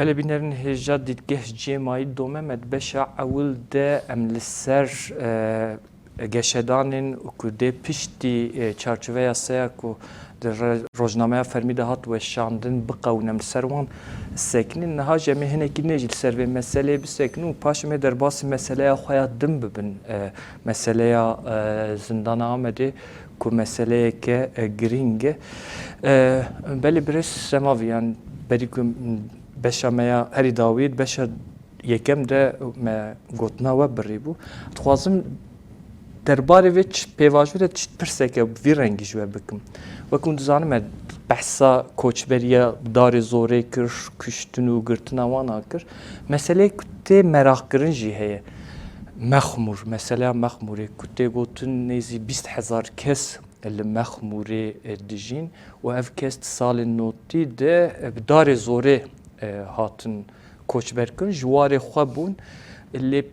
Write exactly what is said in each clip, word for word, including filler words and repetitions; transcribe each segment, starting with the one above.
Belê bînerên hêja dîtgeh cêmayî dome me di beşa ewil de em li ser, e, geşedanên û ku dê piştî, e, çarçoveya seya ku di re-, rojnameya fermî de hat weşandin biqewin, em li ser wan sekinin. Niha jî em ê hinekî nêjî li ser vê meseleyê bisekinin û paşê em ê derbasî meseleya xwe ya din bibin, e, meseleya, e, zindana Amedê ku meseleyeke, e, girîng e. E, belê birêz Semaviyan, berî ku beşa me ya herî dawî, beşa yekem de me gotina we birî bû. Dixwazim derbarê vê çi-, pêvajoyê de çi pirseke bi vî rengî ji we bikim. Wek hûn dizanin, me behsa koçberiya darê zorê kir, kuştin û girtina wan a kir. Meseleyek ku tê meraqkirin jî heye. Mexmûr, meseleya Mexmûrê ku tê gotin nêzî bîst hezar kes li Mexmûrê, e, dijîn û ev kes di salên notî de, e, bi darê zorê, e, hatin koçberkirin, ji warê xwe bûn. Lê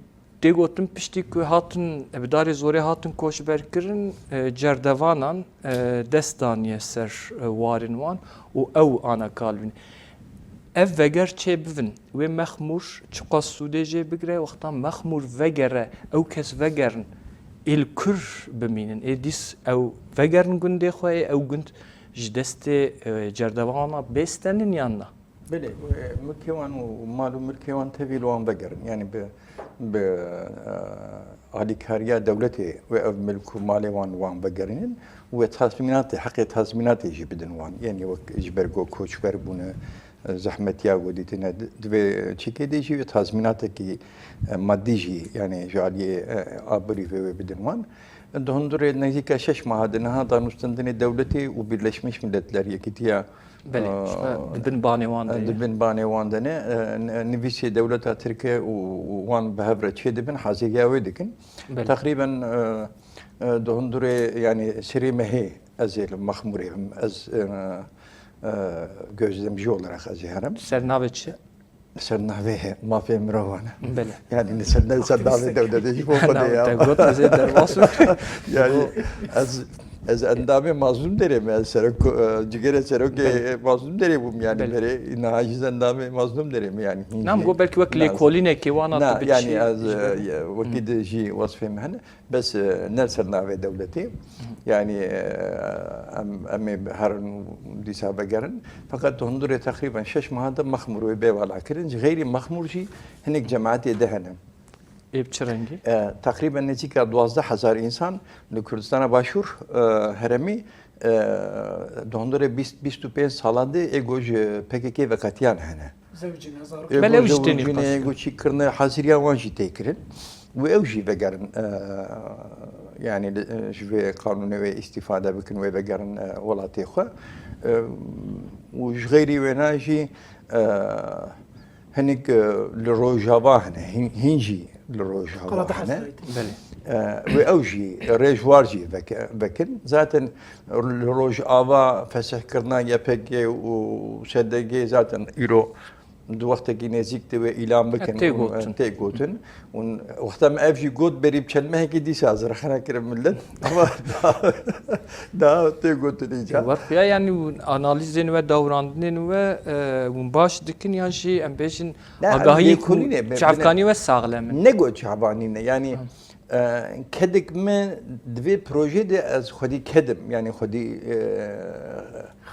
tê gotin piştî ku hatin, e, bi darê zorê hatin koçberkirin, e, cerdevanan, e, dest daniye ser, e, warên wan û ew ana kalbîn. Ev veger çê bivin, wê Mexmûr çiqas sûdê jê bigire, wexta Mexmûr vegere, ew kes vegerin, ê li kur bimînin, ê dîs ew vegerin gundê xwe, ê ew gund ji destê, e, cerdevanan bêstenin yan na? Belê, e, milkê wan û mal û milkê wan tevî li wan vegerin. Yanî bi, bi, e, alîkariya dewletê wê ev milk û malê wan wan vegerînin û wê tazmînatê, heqê tazmînatê jî bidin wan. Yanî wek ji ber ku koçber bûne, zehmetiya ku dîtine, di-, divê çîkê dê jî wê tazmînatekî, e, madî jî, yanî ji aliyê, e, aborî vê wê bidin wan. Di hundirê nêzîka şeş meha de niha danûstendinê dewletê û Birleşmiş Milletler, Yekîtiya, Belê, e, ji me di bin banê wan de e, ye. Di bin banê wan de ne, e, n-, nivîsê dewleta Tirk e û, û wan bi hev re çê dibin, haziriya wê dikin. Belê. Teqrîben, e, e, di hundirê, yanî serê mehê ez ê li Mexmûrê bim. Ez, e, e, gözlemci olarak ez ê herim. Ser navê çi? Ser navê mafê mirovan e. Belê. Yanî li ser, ne ser navê dewletê jî bo xwedê ya. Te got ez ê derbas bim. Yanî ez, ez endamê Mazlûm Dêrê me, ez serok, e, cigêrê serokê Belê. Mazlûm Dêrê bûm yanî Belê. Berê. Niha jî ez endamê Mazlûm Dêrê me yanî. Nam go belkî wek lêkolînekê wana tu biçî. Na, yanî ez, e, wekî de jî wesfê me hene. Bes, e, ne li ser navê dewletê. Yanî, e, em, em ê herin û dîsa vegerin. Feqet di hundirê teqrîben şeş meha de Mexmûr wê bê valakirin. Ji xeyrî Mexmûr jî hinek cemaetê de hene. Ê bi çi rengî? E, teqrîben nêzîka duwazdeh hezar însan li Kurdistana Başûr, e, herêmî, e, di hundirê bîst, bîst û pênc salan de ê ku ji P K K veqetiyan hene. Zewicîne, zarokê. Ê Belê, ku ew jî tênî zewicîne, qasî. Ê ku çîkirine, haziriya wan jî tê kirin. Wê ew jî vegerin, e, yanî li, e, ji vê qanûnê wê îstîfade bikin, wê vegerin, e, welatê xwe. E, û ji xeyrî wêna jî, e, hinek, e, li Rojava hene, hîn, hîn jî li Rojava hene. Belê. E, wê ew jî rêjwar jî veke-, vekin. Zaten li Rojava fesihkirina Y P G û S D G zaten îro di wextekî nêzîk de wê îlan bikin. E, tê û, e, gotin. Tê gotin. Û wexta me ev jî got berî bi çend mehekî dîsa ez rexne kirim millet. Ama daha, daha tê gotin îca. Werxuya yanî hûn analîzên we, dawrandinên we, e, hûn baş dikin yan jî em bêjin Ne, agahiyên ku lêkolînê be-, çavkanî bine-, we saxlem in? Ne got çavkanî ne. Yanî, Ha. E, kedek min di vê projê de ez xwedî kedim, yanî xwedî, e,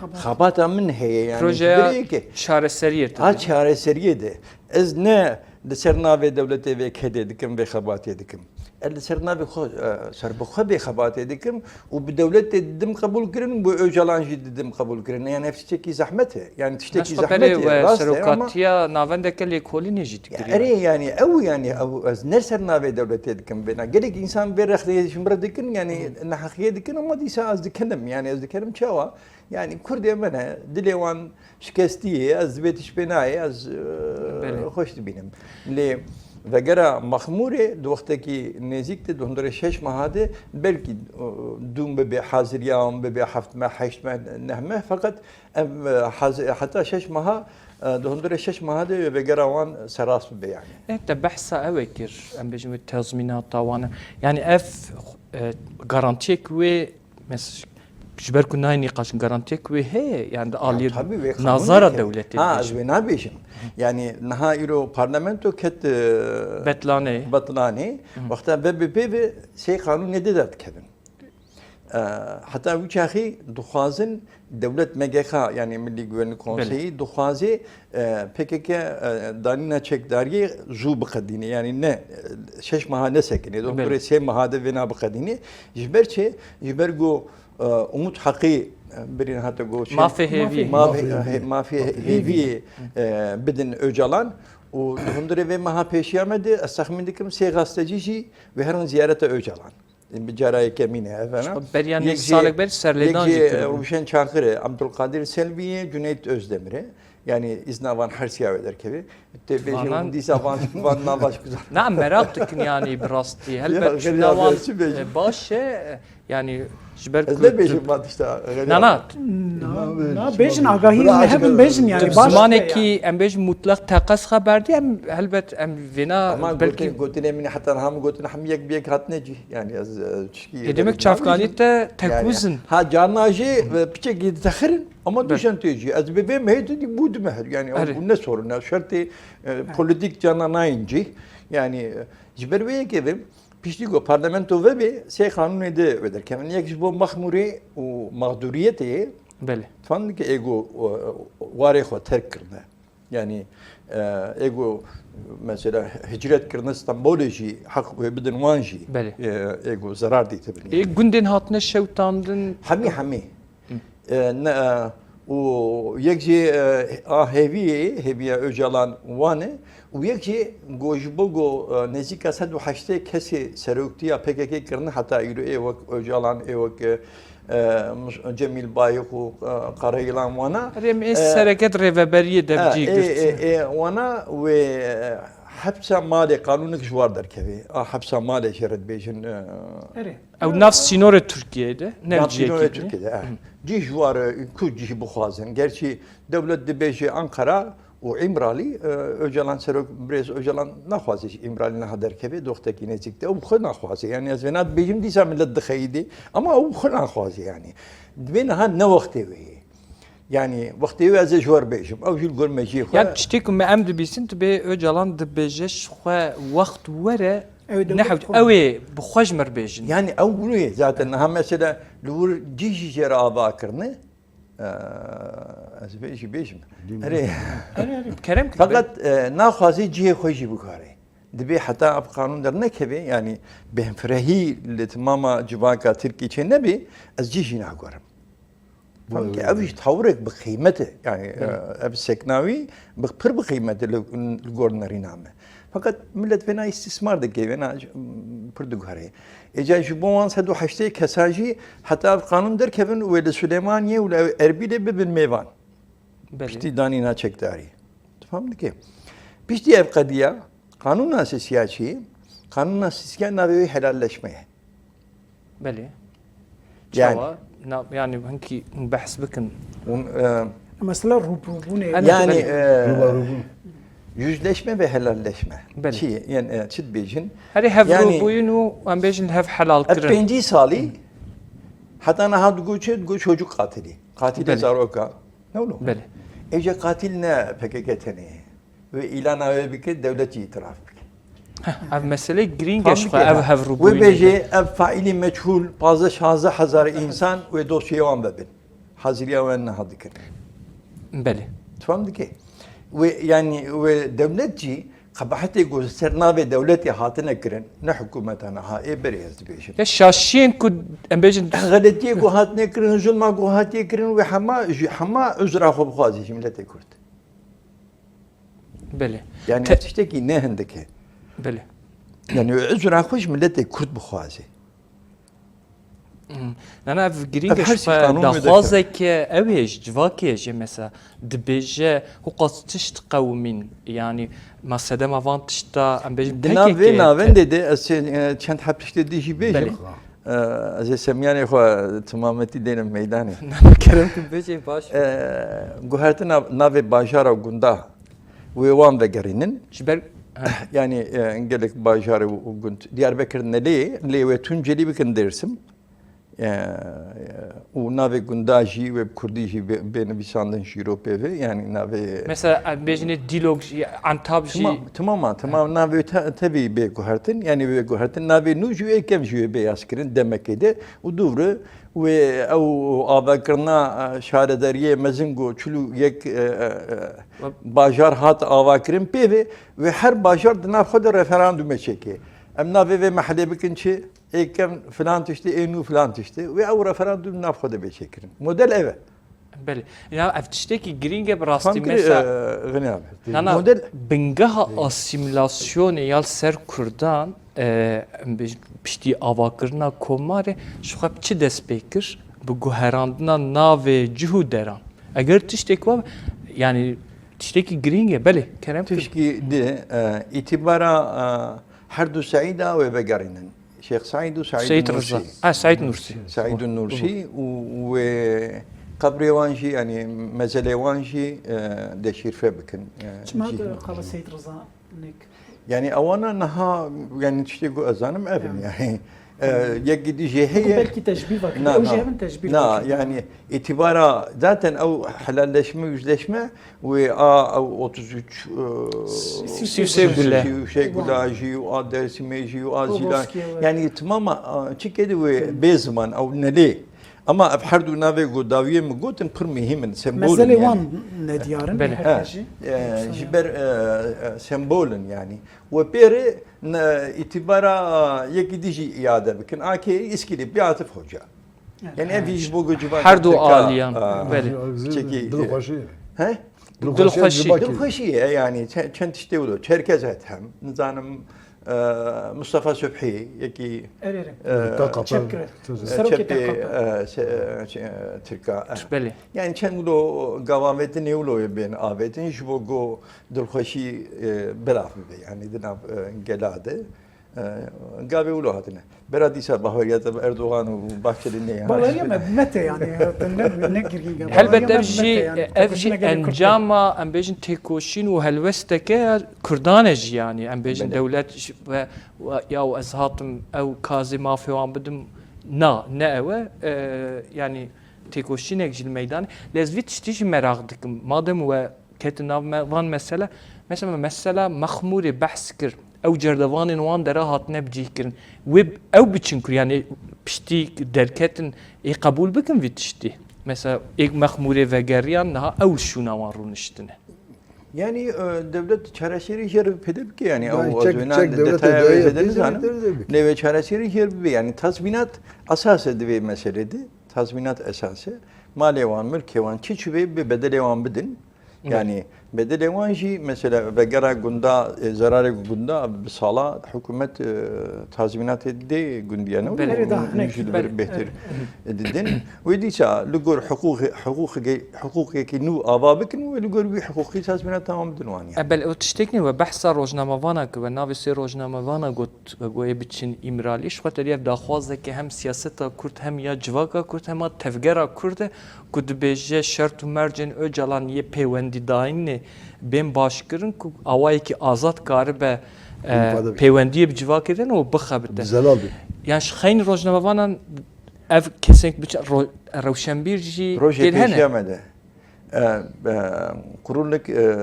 Xebat. Xebata min heye, yanî Projeya ji birê yekê. Çareseriyê tu A dibî. Çareseriyê de. Ez ne li ser navê dewletê vê kedê dikim, vê xebatê dikim. Ez li ser navê xwe, e, serbixwe vê xebatê dikim û bi dewletê didim qebûl kirin, bi Ocalan jî didim qebûl kirin. Yanî ev tiştekî zehmet e. Yanî tiştekî Naşka zehmet berê e, we rast e ama serokatiya navendeke lêkolînê jî Ya, digirî. Erê, yanî ew, yanî ew, ez ne ser navê dewletê dikim vêna. Gelek însan vê rexneyê ji min re dikin, yanî Hmm. neheqiyê dikin, ama dîsa ez dikenim, yanî ez dikenim çawa? Yanî Kurdê me ne, dilê wan şikestî ye, ez vê tişt pê nayê, ez, e, Belê. xweş dibînim. Lê vegera Mexmûrê di wextekî nêzîk de, di hundirê şeş meha de, belkî, e, dûm bibe, haziriya wan bibe, heft meh, heşt meh, neh meh, feqet Em, e, haz-, heta şeş meha, e, di hundirê şeş meha de wê vegera wan serast bibe, yanî. E, te behsa ew ê kir, em bêjin wê tezmînata wan e. Yanî ev, e, garantiyek wê, mes-, Ji ber ku nayê nîqaş garantiyek wê heye, yani di aliyê nazara dewletê. Ha, ez wê nabêjim. Yani niha îro parlamento ket, e, betlanê. Betlanê. Wexta B B P ve sê qanûnê dê derdikevin. E, heta wî çaxî dixwazin dewlet M G K, yani Milli Güvenlik Konseyi, dixwaze, e, P K K, e, danîna çekdariyê zû biqedîne. Yani ne, e, şeş meha nesekine. Doktorê sê meha de vêna biqedîne. Ji ber çi? Ji ber ku e, Umut Heqî, e, birîn hate gotin. Mafê hêvî. Mafê, mafê, he-, mafê hêvî, e, bidin Ocalan. Û di hundirê vê meha pêşiya me de ez texmîn dikim sê gazetecî jî wê herin ziyareta Ocalan. Bi cara yekemîn e ev hena. Beriya nîv salek ber serlêdan jî kirin. Rûşen Çakir e, Abdulkadir Selvî ye, Cüneyt Özdemir e. Yani îzna van hersiya wê derkevê. Tê bêjin dîsa van, van navaş güzel. Na, meraq dikin yani bi rastî. Helbet şûna wan, e, baş e, e, yani ji ber ku... Ez nebêjim van tişta. Na, na. Na, bêjin agahî ne hebin bêjin yani. Baş e zimanekî yani. Em bêjin mutlaq teqez xeber dî, em helbet em vêna... Ama belkî gotin, gotinê min heta niha min gotin hem yek bi yek hatine cî. Yani ez, e, çişkî... E, demek çavkanî te tekuzin. Ha, carna jî, e, piçekî ditexirin. Ama duşen tê jî. Ez bi vê mehê tu dî bû du mehr. Yani ew ne sorun e. Şertê, e, polîtîk cana nayên cî. Yani, e, ji ber wê yekê ve piştî ku parlamento vebê sê qanûnê de wê derkevin. Yek ji bo Mexmûrê û mexdûriyetê. Belê. Fam dike ê ku, e, warê xwe terk kirine. Yani, e, ê ku mesela hicret kirine Stenbolê jî heq wê bidin wan jî. Belê. E, ê ku zerar dîtibin. Ê gundên hatine şewtandin. Hemî, hemî. E, ne, e, û yek jî, e, a hêviyê, hêviya Ocalan wan e. Û yek jî go ji bo go, e, nêzîka sed û heştê kesê seroktiya P K K kirine heta îro ê wek Ocalan, ê wek, e, e, Mus-, Cemîl Bayik û, e, Karayilan wana. Erê, em ê, e, sereket rêveberiyê de, e, bi cî ê, girtin. Ê, ê, wana wê, e, hepsa malê qanûnik ji war derkevê. A hepsa malê jê re dibêjin, e, Erê. Ew nav sînorê Tirkiyeyê de, ne li cihekî din. Nav sînorê Tirkiyeyê de, eh. Cih ji war, e, ku cih bixwazin. Gerçî dewlet dibêje Ankara û Îmralî, e, Ocalan serok, birêz Ocalan naxwaze ji Îmralî niha derkeve, doxtekî nêzîk de. Ew bi xwe naxwaze. Yani ez vêna dibêjim dîsa millet dixeyidê. Ama ew bi xwe naxwaze yani. Dibê niha ne wextê wê ye. Yani wextê wê ez ê ji we re bêjim. Ew jî li gor mejiyê xwe. Ya tiştê ku me em dibîsin, dibê Ocalan dibêje ji xwe wext were, ew ê dewlet bixwe. Ew ê bi xwe ji me re bêjin. Yani ew wilo ye zaten. Niha mesela li wir cih jî jê re ava kirine. Ee, ez vê jî bêjim. Erê. Erê, erê, kerem kir. Feqet, e, naxwaze cihê xwe jî bikare. Dibê heta ev qanûn dernekeve, yani bêhfirehî li timama civaka Tirkî çê nebe, ez cih jî naguherim. Vay, vay, vay. Ev jî tawirek bi qîmet e. Yani, e, ev sekna wî bi, pir bi qîmet e li, li gor nerîna me. Feqet millet vêna îstîsmar dike, vêna, pir diguhere. Êca ji bo wan sed û heştê kesa jî heta ev qanûn derkevin û wê li Silêmaniyê û li Erbîlê bibin mêvan. Belê. Piştî danîna çekdarî. Tu fam dike? Piştî ev qediya, qanûna sisiya çi? Qanûna sisiya navê wê helalleşme ye. Belê. Yani. Çawa? Na, yani hinkî behs bikin. Hûn, e, mesela rûbirûbûnê. Yani, belê. E, rûbirûbûn. Yüzleşme ve helalleşme. Belê. Çi, yani, e, çi dibêjin? Herî hevrûbûyîn û em bêjin hev helal kirin. Pêncî salî heta niha digo çi? Digo çocuk katili. Katili zaroka. Ne wilo? Belê. Êca katîl ne P K K tenê ye. Wê îlana wê bike, dewlet jî îtiraf bike. Heh, ev mesele girîng e ji xwe, ev hevrûbûyînê. Wê bêjê, ev faîlî meçhûl, pazdeh şazdeh hezar însan wê dosyeyê wan vebin. Haziriya wan niha dikin. Belê. Tu fam dike? Wê, yanî, wê dewlet jî qebahetê ku li ser navê dewletê hatine kirin, ne hikûmeta niha, ê berê ez dibêjim. Ya şaşiyên ku em bêjin. Xeletiyê ku hatine kirin, zulma ku hatiye kirin, wê hema ji, hema uzra xwe bixwazî ji miletê Kurd. Belê. Yani te- ev tiştekî ne hindik e. Belê. Yani wê uzra xwe ji miletê Kurd bixwazî. Hmm. Nana, ev girîng e ji xwe, daxwazeke ew ê ji civakê jê mesela dibêje, hûqas tişt qewimîn, yanî ma sedema van tişta, em bêjin, di nav vê navendê de ez, e, çend heb tiştê dî jî bêjim. Belê. E, ez ê semyanê xwe timametî dênim meydanê. Kerem, tu bêjê baş. E, guhertina navê bajara û gunda wê wan vegerînin. Ji ber, he. Yani, e, gelek bajarê û, û gund. Diyarbekir ne lê, lê wê Tuncelî bikin Dêrsim. E, û navê gunda jî wê bi kurdî jî bê, bê nivîsandin jîro pê ve, yanî navê Mesela, em bêjinê Dîlok jî, Entab jî. Timam, timam, timam, navê te, tevî bê guhertin, yanî wê guhertin, navê nû jî wê kev jî wê bê yaskirin demekê de û dûvre wê ew avakirina, e, şaredariyê mezin go çil û yek, e, e, e, bajar hat avakirin pê ve, wê her bajar di nav xwe de referandumê çêke. Em navê vê mehelê bikin çi? Ê kevn filan tiştê, ê nû filan tiştê. Wê ew referandum nav xwe de bê çêkirin. Model ev e. Belê. Ya ev tiştekî girîng e bi rastî. Fam kir, mesela, e, Xinî abi. Na, na, Model bingeha asîmîlasyonê ya li ser Kurdan, e, em bêjin piştî avakirina komarê, ji xwe bi çi dest pê kir? Bi guherandina navê cih û deran. Eger tiştek wa, yanî tiştekî girîng e. Belê, Kerem kir. Tişkî di, e, îtîbara, e, her du Seîda wê vegerînin. Şêx Seîd û Seîd Seîd Nûrsî. Riza. Ha, Seîd Nûrsî. Seîd û Nûrsî û wê qebrê wan jî, yanî mezelê wan jî, e, deşîrfe bikin. E, Çima cî- tu qala Seîd Riza nek? Yanî ewana niha, yanî tiştê ku ez zanim ev in, yanî. E, yekî dî jê heye. Belkî teşbîh vakir. Na, Ew jî na. Ev in teşbîh Na, vakir. Yanî îtîbara zaten ew helalleşme, yüzleşme, wê a ew otuz üç, e, Sî û sê gule. Sî û sê gula jî û a Dersimê jî û a Zîlan. Yanî timama, a, çi kedi wê bê ziman ew nelê. Ama ev her du navê ku dawiyê min gotin pir muhîm in, sembol in. Mezelê wan nediyar in, Belê. Her kes jî. E, ji ber, e, e, sembol in yanî. We pêrê ne, îtîbara yekî dî jî îade bikin. A kê Îskilîp, bi Atif Hoca. Yanî ev jî ji bo ku civaka Her du Tirka, aliyan, a, belê. Çekî, Dilxweşî. He? Dilxweşî. Dilxweşî ye, yanî çe-, çend tiştê wilo. Çerkez het hem, nizanim, e, Mustafa Subhî, yekî, Erê, erê. E, Çepkirê. Serokê çepê, T K P. E, se-, e, çe-, e, Tirka, e. Belê. Yanî çend wilo gavavêtinê wilo yê bên avêtin, ji bo ku dilxweşî, e, belav bibe, yanî di nav, e, gela de. E, gavê wilo hatine. Bera dîsa baweriyata bi Erdogan û Bahçeli neyê. Baweriya me bi me te yanî, ne, ne girgîn e. Helbet ev jî, ev jî encama, em bêjin, têkoşîn û helwesteke ya Kurdan e jî yanî. Em bêjin Belê. Dewlet ji, ve, ve, ya ez hatim ew kazê mafê wan bidim. Na, ne ew e. E, yanî têkoşînek jî li meydanê. Lê ez vî tiştî jî meraq dikim. Madem we ketin nav me-, van mesele. Mesela, mesela Mexmûrê behs kir. Ew cerdevanên wan dera hatine bicihkirin. Wê ew biçin ku, yanî piştî derketin, ê qebûl bikin vî tiştî. Mesela, ê Mexmûrê vegeriyan, niha ew şûna wan rûniştine. Yanî, e, dewlet çareserî jê re pêde bike, yanî, Yanî ew çek, wazwêna çek dewletê detaya daye wê zêde pêde nizanim. Bike, bike. Lê wê çareserî jê re bibe, yanî tazmînat esas e di vê meselê de. Tazmînat esas e. Malê wan, milkê wan, çi çi bê, bi bedelê wan bidin. Evet. Yanî bedelê wan jî, mesela, vegera gunda, e, zerarê gunda bi sala hikûmet, e, tazmînatê dê gundiya ne. Belê. Erê, da, Hûn hinek, jî li vir belê, bêhtir, evet, didin. Wê dîsa li gor hiqûqê-, hiqûqê-, hiqûqekî nû ava bikin û li gor wî hiqûqî tazmînat tamam bidin wan ya. E, belê, o tiştek ne we behsa rojnamevana kir, we navê sê rojnamevana got. Ve goyê biçin Îmralî, ji xwe te dî ev daxwazeke hem siyaseta Kurd, hem ya civaka Kurd, hem a tevgera Kurd e, ku dibêje şert û mercên Ocalan yê pêwendîdayînê bên başkirin, ku awayekî azad karibe, e, Îfade bike. Pêwendiyê bi civakê de ne û bixebite. Bi zelal be. Yan ji xeyn rojnamevanan ev kesên biçin ro-, rewşenbîr jî Rojê têr hene? Pêşiya me de. E, e, kuruluk, e,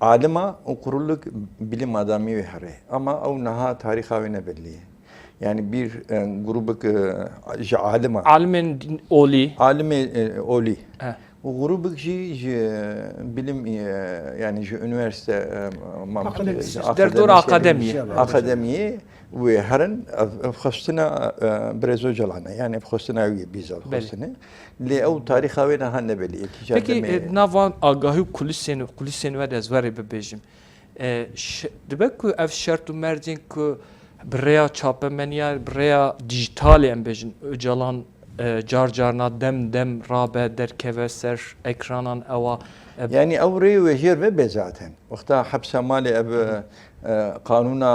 alima û kuruluk bilim adamî wê herê. Ama ew niha tarîxa wê ne bellî ye. Yani bir, e, grubik, e, ji alima. Alimên olî. Alimê, e, olî. He. Û grubik jî ji bilim, e, yani ji üniversite, e, ma-, Akademisi. ji Derdor akademisi. Akademiyê. Akademiyê. Wê herin, ev, ev xwestina, e, Birêz Ocalan e. Yani ev xwestina wî ye, bîza Belê. Xwestine. Lê ew tarîxa wê niha nebelî. Yekî Peki, jardemê e, di nav van agahî û kulîsên, kulîsên we de ez werê bibêjim. E, ş-, dibe ku ev şert û mercên ku bi rêya çapemeniya, bi rêya dîjîtalê em bêjin, Ocalan, e, car carna dem dem rabe derkeve ser ekranan ewa, e, Yani ew rê wê jêr ve bê zaten. Wexta hepsa malê ev, e, qanûna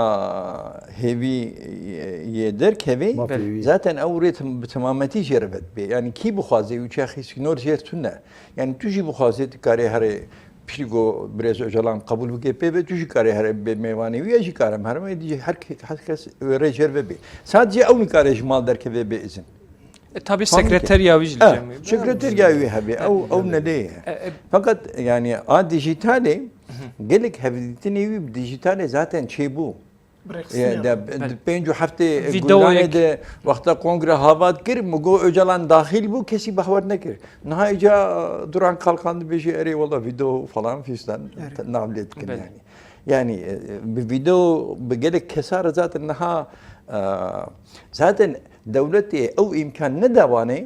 hêvî, e, yê derkevê, Mafê wî. Zaten ew rê tim-, bi temametî jê re vedibê. Yani kî bixwaze û çaxî sînor jêr tune. Yani tu jî bixwazê tu karê herê piştî ku Birêz Ocalan qebûl bike pê ve, tu jî karê herê bê mêvanê wî, ez jî karim herim, êdî jî her ke-, her kes wê rê jêr ve bê. Sadece ew nikare ji mal derkeve bê izin. E, tabii sekreteriya wî jî li cem wî. Sekreteriya wî hebî, ew, ew nedê ye. E, e, Fakat yani a dijitalê, gelek hevdîtinê wî bi dijitalê zaten çêbû. Bi rêxistinê Ya, de, re. Belê. Pênc û heftê Vîdeoyek. Gulane de wexta kongre havat kir, min got Ocalan daxil bû, kesî behwer nekir. Niha îca Duran Kalkan dibêje, erê wela vîdeo falan fistan Erê. Nav lê dikin Belê. Yani. Yani, e, bi vîdeo, bi gelek kesa re zaten niha, e, zaten dewletê ew îmkan neda wanê,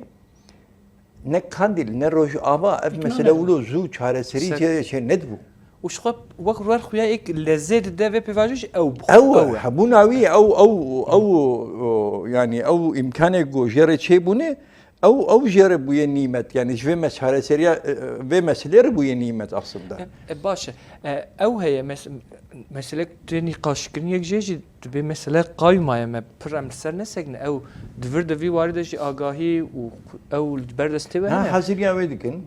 ne Kandîl, ne Rojava, ev Peki, mesele nane. Wilo zû çareserî Ser- çê, çê nedibû. Û ji xwe wek wer xuya êk lezê dide vê pêvajoyê jî ew bi xwe, Ew e, ew e. Hebûna wî, ew, ew, ew, o, yani ew îmkanê ku jê re çêbûne, ew, ew jê re bûye nîmet. Yani ji vê me çareseriya, e, e, vê meselê re bûye nîmet aslında. E, e, baş e. E, ew heye mes-, meselek tê nîqaşkirin yek jê jî Dibê mesele qayûma ye, me pir em li ser nesekine. Ew di vir de vî warî de jî agahî û ew li ber destê we Na heye. Haziriya wê dikin.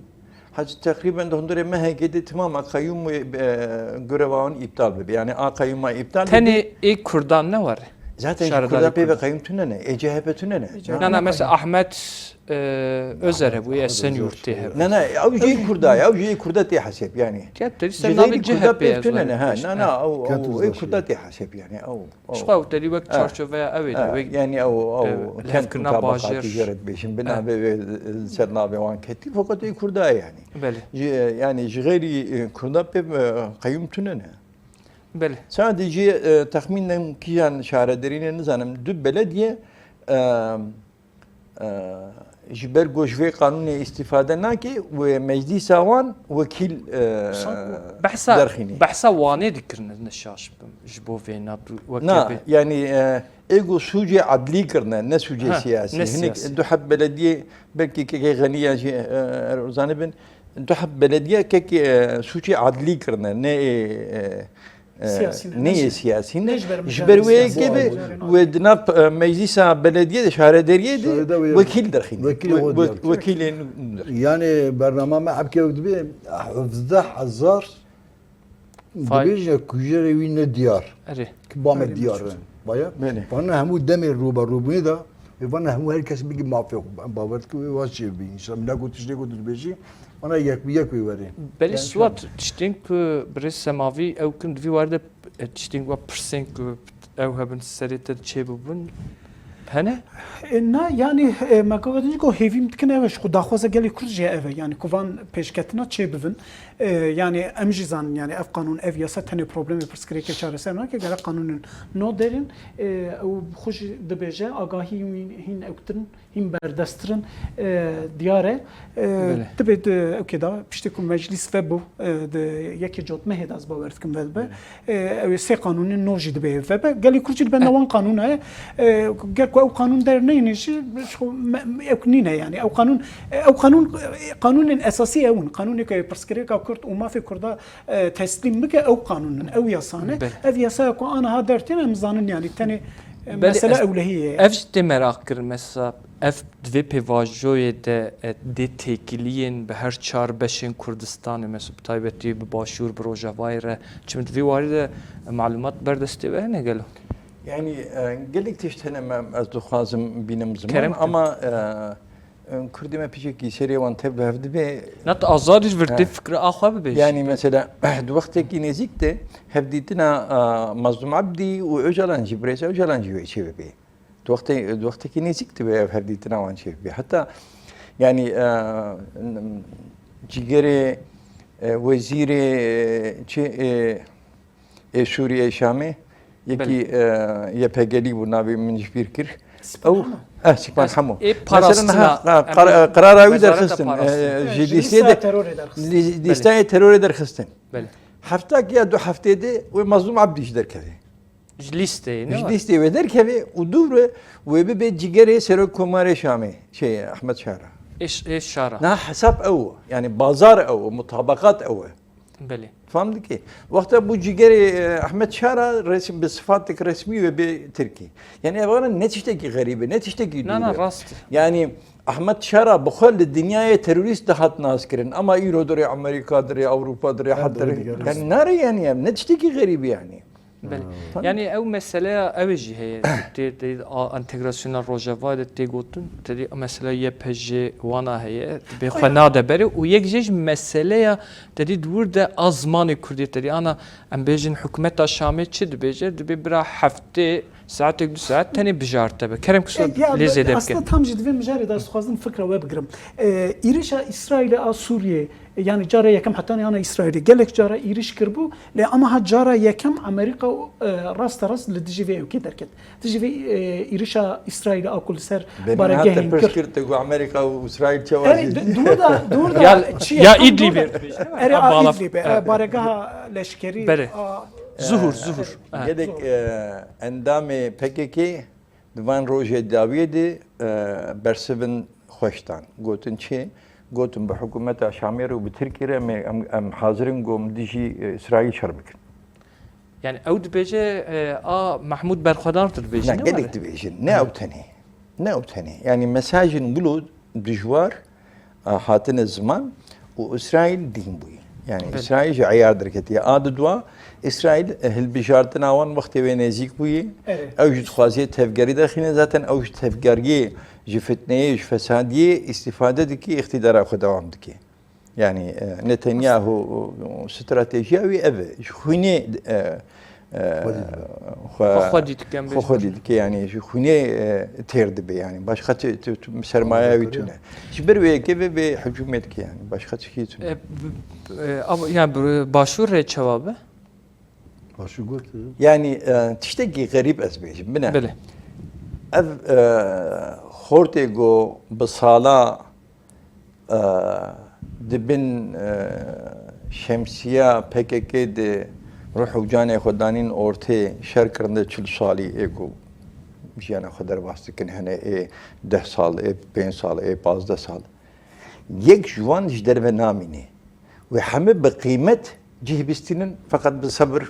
Hacî teqrîben di hundirê mehekê de timama qeyûm wê, e, greva wan îptal bibe. Yani a qeyûma îptal bibe. Tenê ê Kurdan ne were? Zaten ji Kurda pê ve qeyûm tune ne. Ê C H P tune ne. Na, na, mesela Ahmet, e, Özer hebû, Esenyurtê hebû. Na, na, ew jî Kurda ye, ew jî Kurda tê heseb yani. Ya, te dîsa Ji navê xeyrî Kurda C H P pê ez tune ne, ha, na, na, ew, ew, ê Kurda tê heseb yani, ew. Ji xwe ew te dî wek çarçoveya ew ê de, wek, yani ew, ew, e, kent lihevkirina mutabakatî bajêr. Jê re dibêjin, bi navê wê, e, ser navê wan ketî, fakat ê Kurda ye yani. Belê. Ji, yani ji xeyrî, e, Kurda pê, e, qeyûm tune ne. Belê. Sadece, e, texmînen kîjan şaredarî ne nizanim, du belediye, e, e, ji ber ku ji vê qanûnê îstîfade nake, wê meclîsa wan wekîl, e, Behsa, derxînî. Behsa Wanê dikirin, ez ne şaş bim ji bo vê na tu weke Na, bê. Yani, e, ê ku sûcê adlî kirine, ne sûcê Ha, siyasî. Ne Hinek siyasî. Du heb belediyê, belkî kekê Xeniya jî, e, er zanibin, du heb belediye kekê, e, sûcê adlî kirine, ne, e, e, Siyasî ne, ne ne yê jî. Siyasî ne. Ne ji ber Ji ber wê siyasî yekê be, ne. Wê di nav, e, meclîsa belediyê de, şaredariyê de Şareda wê wekîl derxîne. Wekîl We-, xwe we-, diyar. Wekîlên derxîne. Yani bernama me hebkê wek dibê hevdeh hezar Fay- dibêje kujerê wî ne diyar. Erê. Ki ba me Erê, diyar me in. Baya? Belê. Vana hemû demê rû be rûbûnê de, vana hemû her kes bigî mafê xwe. Bawer dikim wê wa çê bî. Înşallah, min negot tiştê ku tu dibêjî, vana yek bi yek wê werê. Belê Yani Suat, tiştên ku birêz Semavî ew kin di vî warî de, e, tiştên wa pirsên ku ew hebin serê te çê bibin, hene? E, na, yani, e, me gava dî ku hêvî min dikin ev e, ji xwe daxwaza gelê Kurd jî ev e. Yani ku van pêşketina çê bibin. E, yani em jî zanin, yani ev qanûn, ev yasa tenê problemê pirsgirêkê çareser nake, gerek qanûnên no derên, e, ew xwe jî dibêje, agahî hîn, hîn ewktirin, hîn berdesttirin, e, diyar e. E, Belê. Dibê di ewkê de piştî ku meclîs vebû, e, di yekê cotmehê de ez bawer dikim vedibe. Belê. E, ew ê sê qanûnên no jî dibê vebe. Gelê Kurd jî li benda Eh. wan qanûna ye. E, ger ku ew qanûn derneyne jî, ji xwe me, me, ew nîne yani. Ew qanûn, ew qanûn, qanûnên esasî ew in. Qanûnê ku pirsgirêka Kurd û mafê Kurda, e, teslîm bike, ew qanûn in, ew yasa ne. Belê. Ev yasaya ku aniha dertîne, em zanin yani tenê, e, Belê, mesele ez, ewlehiyê ye. Ev jî tê meraq kirin, mesela, ev di vê pêvajoyê de, e, dê têkiliyên bi her çar beşên Kurdistanê, mesela, bi taybetî bi Başûr, bi Rojavayê re, çimkî di vî warî de, e, malûmat ber destê we hene gelo? Yani, e, gelek tişt hene me, ez dixwazim bînim ziman, Kerem kir. ama, e, e, Kurdê me piçekî serê wan tev bi hev dibe. Na tu azad î ji vir tê Eh. fikra a xwe bibêjî. Yani mesela, di wextekî nêzîk de hevdîtina, e, Mazlûm Ebdî û Ocalan jî, birêz Ocalan jî wê çê bibe. Di wextê-, di wextekî nêzîk dibe ev hevdîtina wan çêbibe. Heta, yani, e, cîgerê, e, wezîrê, e, çi, e, ê Sûriyê, Şamê, yekî, Belê. e, YPG'lî bû, navê min ji bîr kir. Sîpan Ew, Hemo. eh, Sîpan Hemo. Ê Mesela parastina, niha, em qar-, e, qirara wî wezareta derxistin, e, parastina. ji Ji lîstê lîsta de, terorê derxistin. lî-, Belê. lîstayê terorê derxistin. Belê. Hefta ki ya du heftê de wê Mazlûm Ebdî jî derkeve. Ji lîsteyê, ne Ji var? lîsteyê wê derkeve û dû re wê bibe cîgerê Serokkomarê Şamê, şey, Ahmet Şara. Ê ş-, ê Şara. Na hesap ew, yani bazar ew, mutabakat ew. Belê. Fam dike. Wexta bû cîgerê, e, Ahmet Şara resim, bi sifatek resmî wê bê Tirkî. Yani ev ne tiştekî xerîb e, ne tiştekî Na, dûr na, e. rast. Yani Ahmet Şara bi xwe li dinyayê terorîst dihat nas kirin. Ama îro dirê Amerîka, dirê Ewropa, dirê Her hat dirê, dirê digerî. yani nare yani em, ne tiştekî xerîb e yani. Belê. Yanî ew meseleya ew ê jî heye. Tê, tê, a, entegrasyona Rojavayê de tê gotin, tê dî mesela Y P J wana heye, dibê xwe nade berê û yek jê ji meseleya te dî di wir de a zimanê Kurdî te dî ana em bêjin hikûmeta Şamê çi dibêje? Dibê bira heftê saetek du saet tenê bijarte be. Kerem kişo E, ya, lê zêde bike. Aslında tam jî di vê mijarê de ez dixwazim fikra we bigirim. E, êrişa Îsraîlê a Sûriyê, e, yani cara yekem hetanî ana Îsraîlê gelek cara êriş kiribû, lê ama ha cara yekem Amerîka, e, rasterast li dijî vê ewkê derket. Dijî vê, e, êrişa Îsraîlê a ku li ser Bê min baregehên hate pirs Kurd. Kir, te got Amerîka û Îsraîl çawa Erê, jî? du-, dûr da, dûr da Ya, çi ye, ya tam Îdlîbê dûr da. Dibêjin, Erê, ha, a, bala, Îdlîbê, ha. E, baregeha leşkerî, Belê. A, Zuhur, Zuhur. Zuhur. Ha. Gelek, Zuhur. E, endamê P K K di van rojê dawiyê de, e, bersivin xweş dan. Gotin çi? Gotin bi hikûmeta Şamê re û bi Tirkiyê re em, em, em hazir in ku em dijî, e, Îsraîl şer bikin. Yani ew dibêje, e, a Mahmud Berxwedar tu dibêjî, Ne, ne gelek were? Dibêjin. Ne ew tenê. Ne ew tenê. Yani mesajên wilo dijwar, a, hatine ziman û Îsraîl dîn bûye. Yani Belê. Îsraîl ji eyar derketiye. A di dua, Îsraîl, e, hilbijartina wan wextê wê nêzîk bûye. Evet. Ew ji dixwaziye tevgerî derxîne. Zaten ew ji tevgeriyê, ji fitneyê, ji fesadiyê îstîfade dike, îqtîdara xwe dewam dike. Yani, e, Netanyahu, o, o, stratejiya wî ev e. Ji xwînê, e, e, Xwedî dibe. xwe, Xwe xwedî dike, em xwe bêjin. Xwedî dike, yani ji xwînê, e, têr dibe, yani başka ti-, ti-, ti-, sermayeya wî tune. Ji ber wê yekê vê, vê hicûmê dike, yani başka tişkî tune. E, b-, e, ab-, yani bi başûr re çawa be? Başûr got, e. Yani, e, tiştekî xerîb ez bêjim, bine. Belê. Ev, e, xortê go bi sala e, di bin, e, şemsiya P K K de ruh û canê xwe danîn ortê şer kirinde çil salî ê ku jiyana xwe derbas dikin, hene ê deh sal, ê pênc sal, ê pazdeh sal. Yek ji wan ji derve namîne. Wê heme bi qîmet cih bistînin, feqet bi sebir,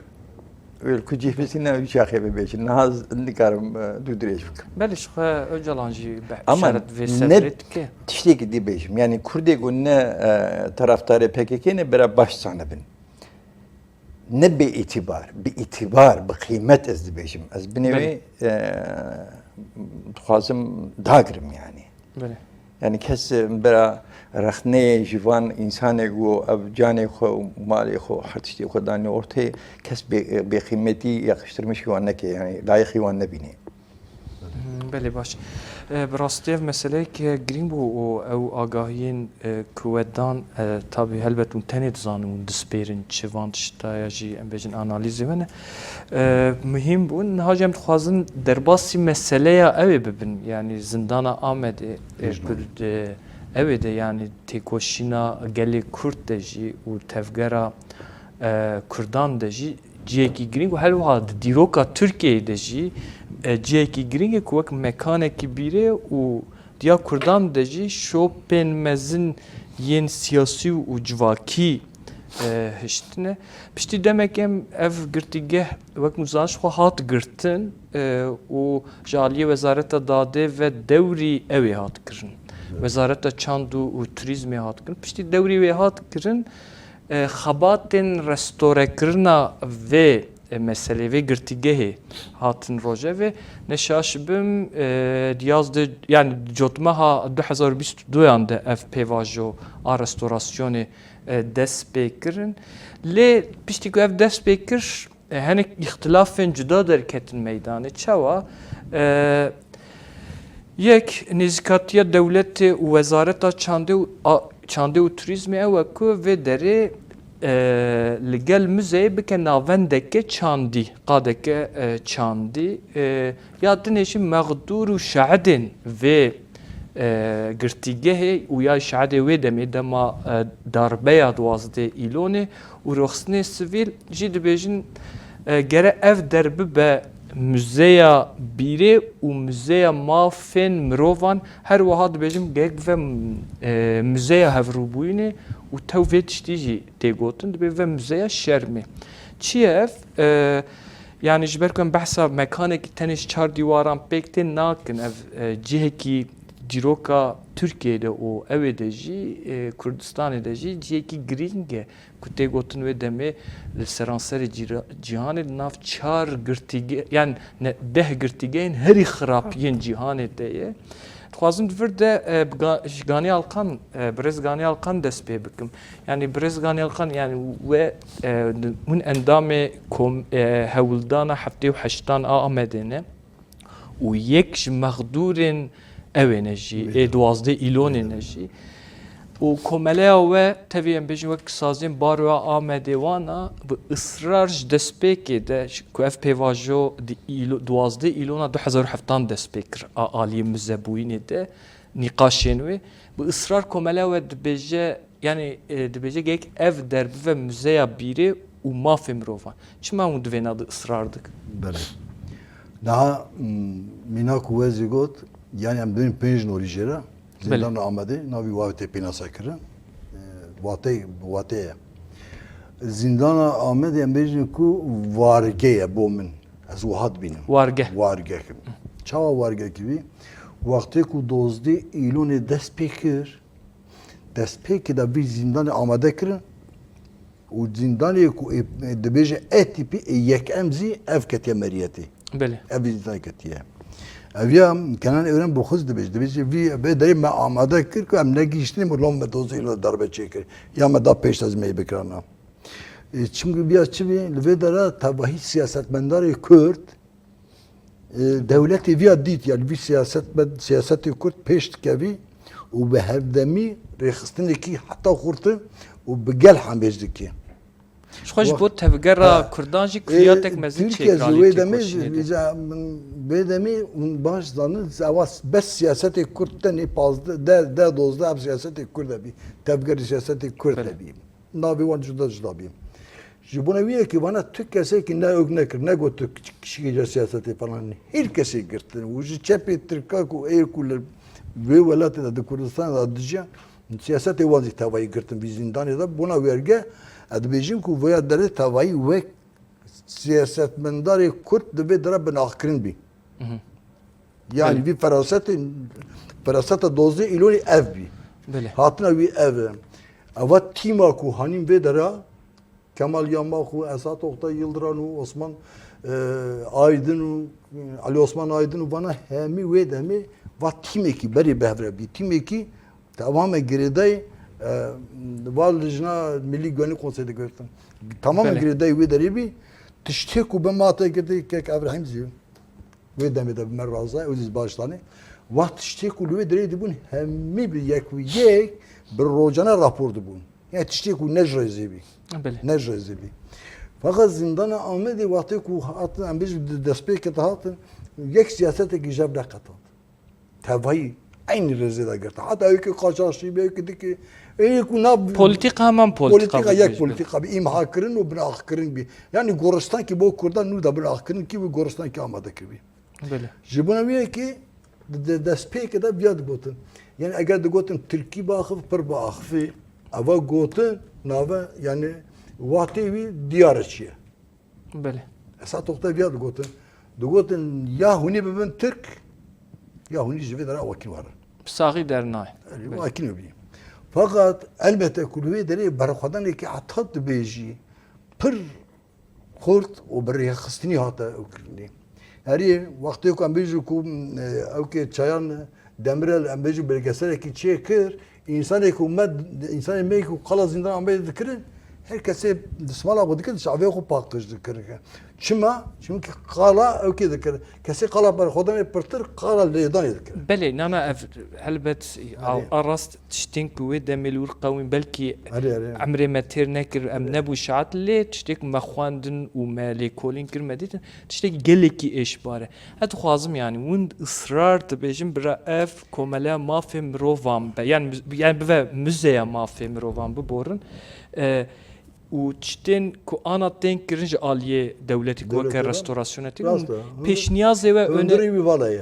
wê ku cih bistînin, ew çaxê bibêjin. Niha z-, nikarim, e, dû dirêj bikim. Belê, ji xwe Ocalan jî be-, Ama işaret vê ne sebrê dike. Tiştekî dî bêjim. Yani Kurdê ku ne, e, taraftarê P K K ne, bira baş zanibin. Ne bê îtîbar, bi îtîbar, bi qîmet ez dibêjim. Ez binê Belê. Wê, e, dixwazim dagirim yani. Belê. Yani kes, e, bira rexneyê ji van însanê ku ev canê xwe û malê xwe û her tiştê xwe danî ortê, kes bê, bêqîmetî yakıştırmış wan neke, yani layixî wan nebîne. Hmm, belê, baş. E, bi rastî ev meseleyek girîng bû û ew agahiyên, e, ku we dan, e, tabî helbet hûn tenê dizanin û dispêrin çi van tişta ya jî em bêjin analîzê we ne. E, muhîm bûn. Niha jî em dixwazin derbasî meseleya ew ê bibin. Yani zindana Amedê, e, Tijnayê. Kurd, e, ew ê de yani têkoşîna gelê Kurd de jî û tevgera, e, Kurdan de jî cihekî girîng û her wiha di dîroka Tirkiyeyê de jî, e, cihekî girîng e ku wek mekanekî bîrê û diya Kurdan de jî şopên mezin yên siyasî û civakî, e, hiştine. Piştî demek em ev girtîgeh wek muzan ji xwe hat girtin, e, û ji aliyê Wezareta Dadê ve dewrî ew ê hat kirin. Wezareta Çand û, û Turîzmê hat kirin. Piştî dewrî wê hat kirin, e, xebatên restorekirina vê, e, meselê, vê girtîgehê hatin rojevê. Ne şaş bim, e, di yazdeh, yani di cotmeha du hezar û bîst û duyan de ev pêvajo a restorasyonê, e, dest pê kirin. Lê piştî ku ev dest pê kir, e, hinek îxtilafên cuda derketin meydanê. Çawa? E, yek, nêzîkatiya dewletê û Wezareta Çandê û, a, Çandê û Turîzmê ew e ku vê derê, e, li gel muzeyê bike navendeke çandî, qadeke, e, çandî, e, ya dinê jî mexdûr û şehidên vê, e, girtîgehê û ya şehidê wê demê, dema, e, darbeya duwazdeh Îlonê û rêxistinê sivîl jî dibêjin, e, gere ev der bibe muzeya bîrê û muzeya mafên mirovan, her wiha dibêjin gerek bibe, e, muzeya hevrûbûyînê û tew vê tiştî jî tê gotin, dibê bibe muzeya şermê. Çi ye ev? E, yani ji ber ku em behsa mekanekî tenê ji çar dîwaran pêk tê nakin, ev, e, cihekî Dîroka Tirkiyeyê de û ewê de jî, e, Kurdistanê de jî cihekî girîng e ku tê gotin wê demê li seranserê cîra-, cîhanê di nav çar girtîge-, yan ne, deh girtîgehên herî xirab yên cîhanê de ye. Dixwazim di vir de, e, bi Ga-, ji Ganî Alkan, e, birêz Ganî Alkan dest pê bikim. Yanî birêz Ganî Alkan, yanî we, e, hûn endamê kom-, e, hewldana heftê û heştan a Amedê ne û yek ji mexdûrên ewê ne jî, ê duwazdeh îlonê ne jî. Û komeleya we tevî em bêjin wek saziyên baroya Amedê wana bi israr ji destpêkê de ji ku ev pêvajo di îlo-, duwazdeh îlona du hezar û heftan dest pê kir a aliyê muzebûyînê de nîqaşên wê. Bi israr komeleya we dibêje, yanî, e, dibêje gerek ev der bive muzeya bîrê û mafê mirovan. Çima hûn di vêna de israr dikin? Belê. Daha, m, mîna ku we zî got, yanî em dibên pênc norî jê re. Belê. Zîndana Amedê, navî wa tê pênasekirin. E, watey, watê ye. Zîndana Amedê em bêjin ku warge ye bo min. Ez wiha dibînim. Warge. Warge. Çawa warge kivî? Wextê ku dozdeh îlonê dest pê kir, destpêkê de vî zîndanê amade kirin û zîndanê ku ê, dibêje E tîpî ê yekem zî ev ketiye meriyetê. Belê. Ev zîndan ketiye. Ev ya Kenan Evren bi xwe zî dibêje, dibêje vî vê derê me amade kir ku em negihîştinê, me lom me dozdeh îlonê darbe çêkir. Ya me da pêş ez me yê bikirana. E, çimkî viya çi bî? Li vê dera tevahî siyasetmendarê Kurd, e, dewletê viya dît, yanî vî siyasetmen-, siyasetê Kurd pêş dikevî û bi hevdemî rêxistinekî heta xurtin û bi gel hemêz dikî. Ji xwe ji bo tevgera Kurdan jî, e, kuliyatek mezin çêkir alî têkoşînê de. Vê demê hûn baş zanin, ewa bes siyasetê Kurd tenê pazdeh, deh, deh dozdeh ev siyasetê Kurd de bî. Tevgerê siyasetê Kurd de bî. Navê wan cuda cuda bî. Ji bona wî yekê vana tu kesekî ne ewk nekir, ne got tu kiçikê siyasetê falan. Her kesê girtin. Û ji çepê Tirka ku ê ku li vê welatê de di Kurdistanê de dijiyan, siyasetê wan zî tevayî girtin vî zîndanê de. Bona wê erge, ez dibêjim ku vêya derê tevayî wek siyasetmendarê Kurd di vê dera binaxkirin bî. Mhm. Yanî vî ferasetê, feraseta dozdeh îlonî ev bî. Belê. Hatina wî ev e. Eva tîma ku hanîn vê dera, Kemal Yamax û Esat Oktay Yildiran û Osman, e, Aydin û, e, Ali Osman Aydin û vana hemî wê demê va tîmekî berê bi hev re bî. Tîmekî temamen girêdayî, e, va Lijna Milî Güvenlik Konseyê de girtin. Temamen girêdayî wê derê bî. Tiştê ku bi mate girtî kek Ebrahîm zî. Wê demê de bi me razay, ew zî baş zanê. Wext tiştê ku li wê derê dibûn, hemî bi yek û yek bi rojane rapor dibûn. Yani tiştê ku ne ji rêzê bî. Belê. Ne ji rêzê bî. Fakat zîndana Amedê wextê ku hatin, em bêjin di destpêkê de hatin, yek siyasetekî jev neqetand. Tevayî eynî rêzê de girtin. Heta ewkê qaçaxçî bê, ewkê dikê, ê ku nav Polîtîka heman polîtîka polîtîka, yek polîtîka bî, îmha kirin û binaxkirin bî. Yani goristankî bo Kurdan nû de binaxkirin kî wî goristankî amade kiribî. Belê. Ji bona wî yekê di, di destpêkê de viya digotin. Yani eger digotin Tirkî biaxif, pir biaxifî. Eva gotin nave, yani watê wî diyar e çi ye. Belê. Esat Oktay viya digotin. Digotin ya hûnî bibin Tirk, ya hûnî ji vê dera wekî werin. Bi saxî dernayê. Belê. Wekî bî. Fakat elbette ku li wê derê berxwedanekî heta dibêjî pir xurt û bi rêxistinî hate ew kirinê. Herî wextê ku em bêjin ku, e, ew kê Çayan Demirel, em bêjin belgeselekî çêkir, însanê ku me, însanê me ku qala zîndan Amedê dikirin, her kesê dismala xwe dikir, çavê xwe paqij dikirin. Çima? Çimkî qala ew kê dikir. Kesê qala berxwedanê pirtir, qala lêdanê dikir. Belê, nana ev helbet a, a rast tiştên ku wê demê li wir qewîn belkî emrê me têr nekir, em nebû şaet, lê tiştê ku me xwendin û me lêkolîn kir, me dîtin, tiştekî gelekî êşbar e. Ez dixwazim, yanî, hûn israr dibêjin, bira ev komeleya mafê mirovan be, yanî, yanî bive muzeya mafê mirovan biborin. E, û tiştên ku ana tên kirin ji aliyê dewletî, ku weke restorasyonê tê, pêşniyazê we,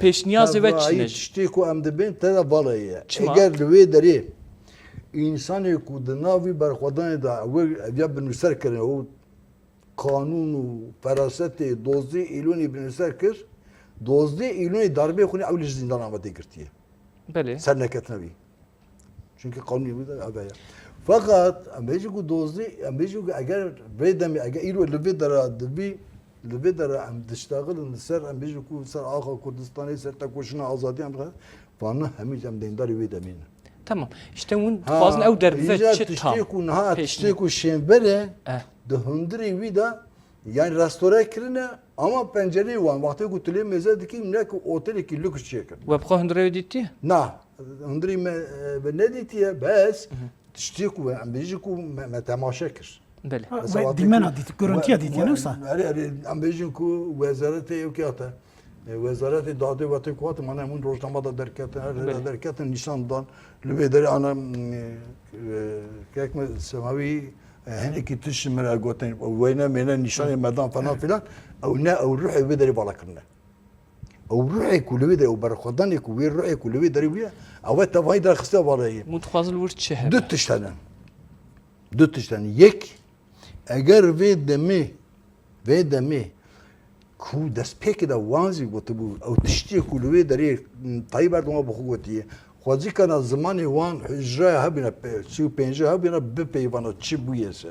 pêşniyazê we çi ne? Tiştê ku em dibên te de vala ye. Çima? Eger li wê derê însanê ku di nav vî berxwedanê de ev ya bi nûser kirin û qanûn û ferasetê dozdeh Îlonê bi nûser kir, dozdeh Îlonê darbê xwe ew li ji zîndana Amedê girtiye. Belê. Ser neketina wî. Çunkî qanûnê wî de ev e. Feqet em bêjin ku dozdî, em bêjin ku eger vê demê, eger îro li vê dera dibî, li vê dera em diştexilin li ser, em bêjin ku ser axa Kurdistanê, ser tekoşîna azadî em re, vana hemî em deyndarê wê demê ne. Tamam. Îşte hûn dixwazin ew derve çi tam? Tiştê ku niha, tiştê ku şênber e, eh, di hundirê wî de, yani restore kirine, ama pencereyê wan, wextê ku tu lê mêze dikî, ne ku otelekî lûks çêkin. We bi xwe hundirê wê dîtiye? Na, hundirê me, e, me nedîtiye, bes tiştê ku em bêjin ku me, me temaşe kir. Belê. Ha, we dîmena dît, görüntüya dît, yani wisa? Erê, erê, em bêjin ku wezaretê ew kiyate, e, wezaretê dadê wete ku hate, mane hemû rojnama da derketin, her rê da derketin, nîşan dan, li vê derê ana, e, e, kek me semawî, e, hinekî tişt min re gotin, weyne mêne nîşanê me dan falan filan, ew ne, ew ruhê wê derê vala kirine. Ew ruhê ku li wê derê, ew berxwedanê ku wê ruhê ku li wê derê bûye, ew e tevahî derxiste vala yê. Hûn dixwazin li wir çi hebe? Du tişt hene. Du tişt hene. Yek, eger vê demê, vê demê ku destpêkê de wan zî gotibû, ew tiştê ku li wê derê, m, Tayyip Erdogan bi xwe gotiye, xwezîkana zimanê wan hicraya hebîne, pe-, sî û pênc hebîne, bi peyvana çi bûye se.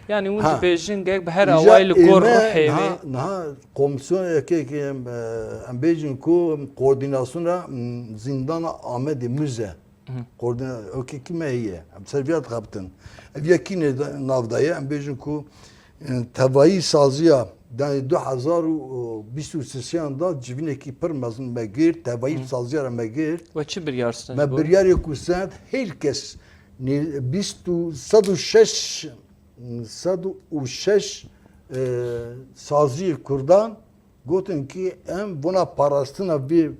Yani hûn Ha. dibêjin gerek bi her Îja awayî li gor ême ruhê niha, wê. Niha komisyon yekê ki em, e, em bêjin ku koordînasyona, m, zîndana Amedê, muze. Hı hı. Koordîna-, okê, kî me heye. Em ser viya dixebitin. Ev yekî ne da-, nav daye. Em bêjin ku, e, tevayî saziya, yani du hezar û bîst û sêyan da civînekî pir mezin me girt, tevayî Hı. saziya re me girt. We çi biryar stend Me bo? Biryarê ku send, her kes ne-, bîst û, sed û şeş, sed û şeş, e, saziyê Kurdan gotin ki em bona parastina vê,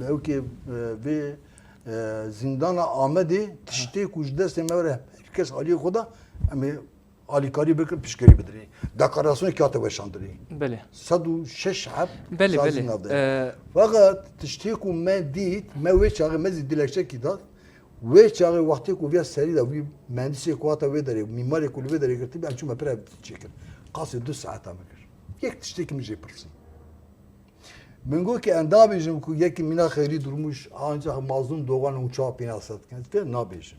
ewkê, e, vê, e, zîndana Amedê tiştê ku ji destê me were her kes aliyê xwe da, em ê alîkarî bikin, piştgirî bidirî. Deklarasyonê kiyate weşandirî. Belê. Sed û şeş heb Belê, sazî belê. Nav de. E, Fakat tiştê ku me dît, me wê çaxê me zî dilekçekî dat, Wê çaxê wextê ku viya serî de wî mehendisê ku hate wê derê, mîmarê ku li vê derê girtibî, em çûme pir ev çêkir. Qasê du saeta min kir. Yek tiştekî min jê pirsî. Min got ki em nabêjin ku yekî mîna Xeyrî Durmuş ancak Mazlûm Dogan û çawa pênase dikin. Vê nabêjin.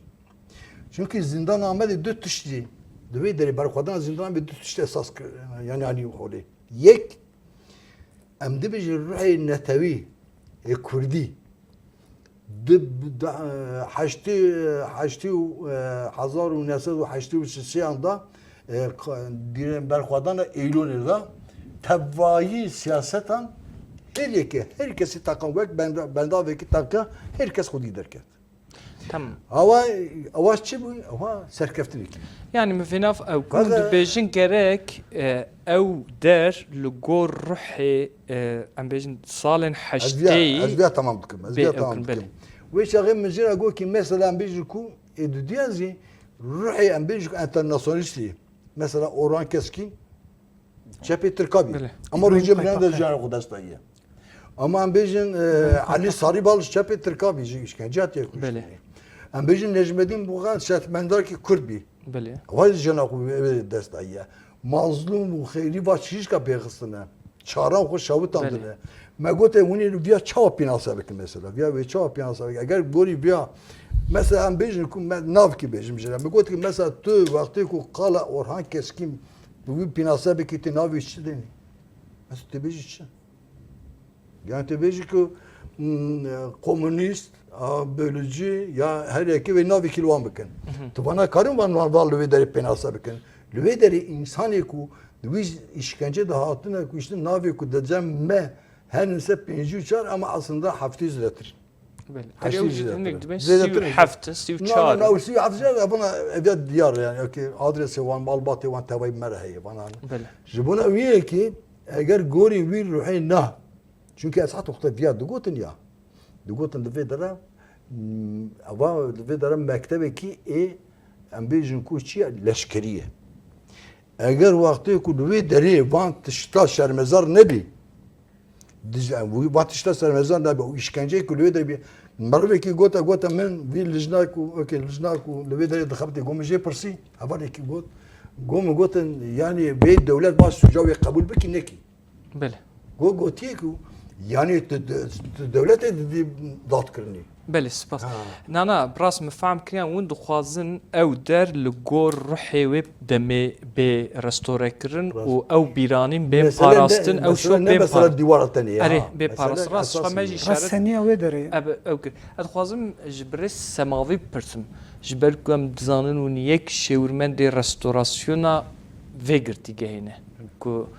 Çunkî Zîndana Amedê du tiştî, di wê derê berxwedana Zîndana Amedê du tiştî esas kir, yani anî holê. Yek, em dibêjin ruhê netewî ê Kurdî di, di, heştê, heştê û, e, hezar û neh sed û heştê û sêyan da, e, ka-, dîrên berxwedana Eylûlê da tevayî siyasetan her yekê, her kesî teqan wek benda-, bendavekî teqe her kes xwedî derket. Tamam. Awa, awa çi bû? Awa serkeftinekî. Yani min vênav ew ku Fakat dibêjin gerek, e, ew der li gor ruhê, e, em bêjin salên Ez viya, heştê ez viya tamam dikim. Ez bê viya ew tamam kin, dikim. Belê. Wê çaxê min jê re got ki mesela em bêjin ku ê dudiya zî ruhê em bêjin ku enternasyonalîstî. Mesela Orhan Keskin çepê Tirka bî. Belê. Ama Rojê Bülent de jiyana xwe dest daye. Ama em bêjin, e, Elî Sarîbal ji çepê Tirka bî, ji îşkence hatiye kuştinê. Belê. Em bêjin Necmedîn Buxan şertmendarekî Kurd bî. Belê. Ewa jiyana xwe wê dest daye. Mazlûm û Xeyrî va çirîşka pê xistine. Çaran xwe şawitan Belê. Dine. Me gote hûn ê viya çawa pînase bikin mesela? Viya wê çawa pînase bikin? Eger gorî viya, mesela em bêjin ku me navkî bêjim jê re. Me got ki mesela tu wextê ku qala Orhan Keskin bi wî pînase bikî, tu navê çi denî? Mesela tu bêjî çi? Yani tu bêjî ku, mm, komunîst, a, bölücü ya her yekê wê navekî li wan bikin. Hı hı. Tu vana karin van, van, van li wê derê pênase bikin. Li wê derê însanê ku di wî îşkence de hatine kuştin navê ku di cem me her nise pêncî û çar ama aslında heftê zêdetir. Belê. Heştê Tabii ew jî zêdetir. Hinek dibên Zêdetir. Sî û heft, sî û çar. Na, na, na, sî û heft zêde, buna ev ya diyar yani. Okey, adresê wan, malbatê wan tevayî me re heye, vana. Belê. Ji bona wî yekê, eger gorî wî ruhê na, Çunkî ez hat wexta viya digotin ya. Digotin di vê dere, m, eva di vê dere mektebekî ê, em bêjin ku çi ye? Leşkerî ye. Eger wextê ku di wê derê van tişta şermezar nebî, diz-, em wî van tişta şermezar nebî, û îşkenceyê ku li wê derê bî, merivekî gote, gote min vî lijna ku, okey, lijna ku li wê derê dixebitê, got min jê pirsî, hevalekî got, got min gotin, yanî vê dewlet va sûca wê qebûl bikî, nekî. Belê. Go gotiye ku Yanî tu, tu, tu dewletê didî dadkirinî. Belê, spas. Ha. Na, na, bi rast min fehm kiriyan, hûn dixwazin ew der li gor ruhê wê demê bê restore kirin Rast. û ew bîranîn bên Mesele ne, parastin, ew mesele şok ne bên mesela par-, dîwara tenê ya. Erê, Ha, bê mesele parastin. Rast, esas şima me jî nîye. Rast, îşaret seniya wê derê. Ebe, ew kir. Ez dixwazim ji birêz Semavî bipirsim. Ji ber ku em dizanin hûn yek şêwirmendê restorasyona vê girtîgehê ne. Ku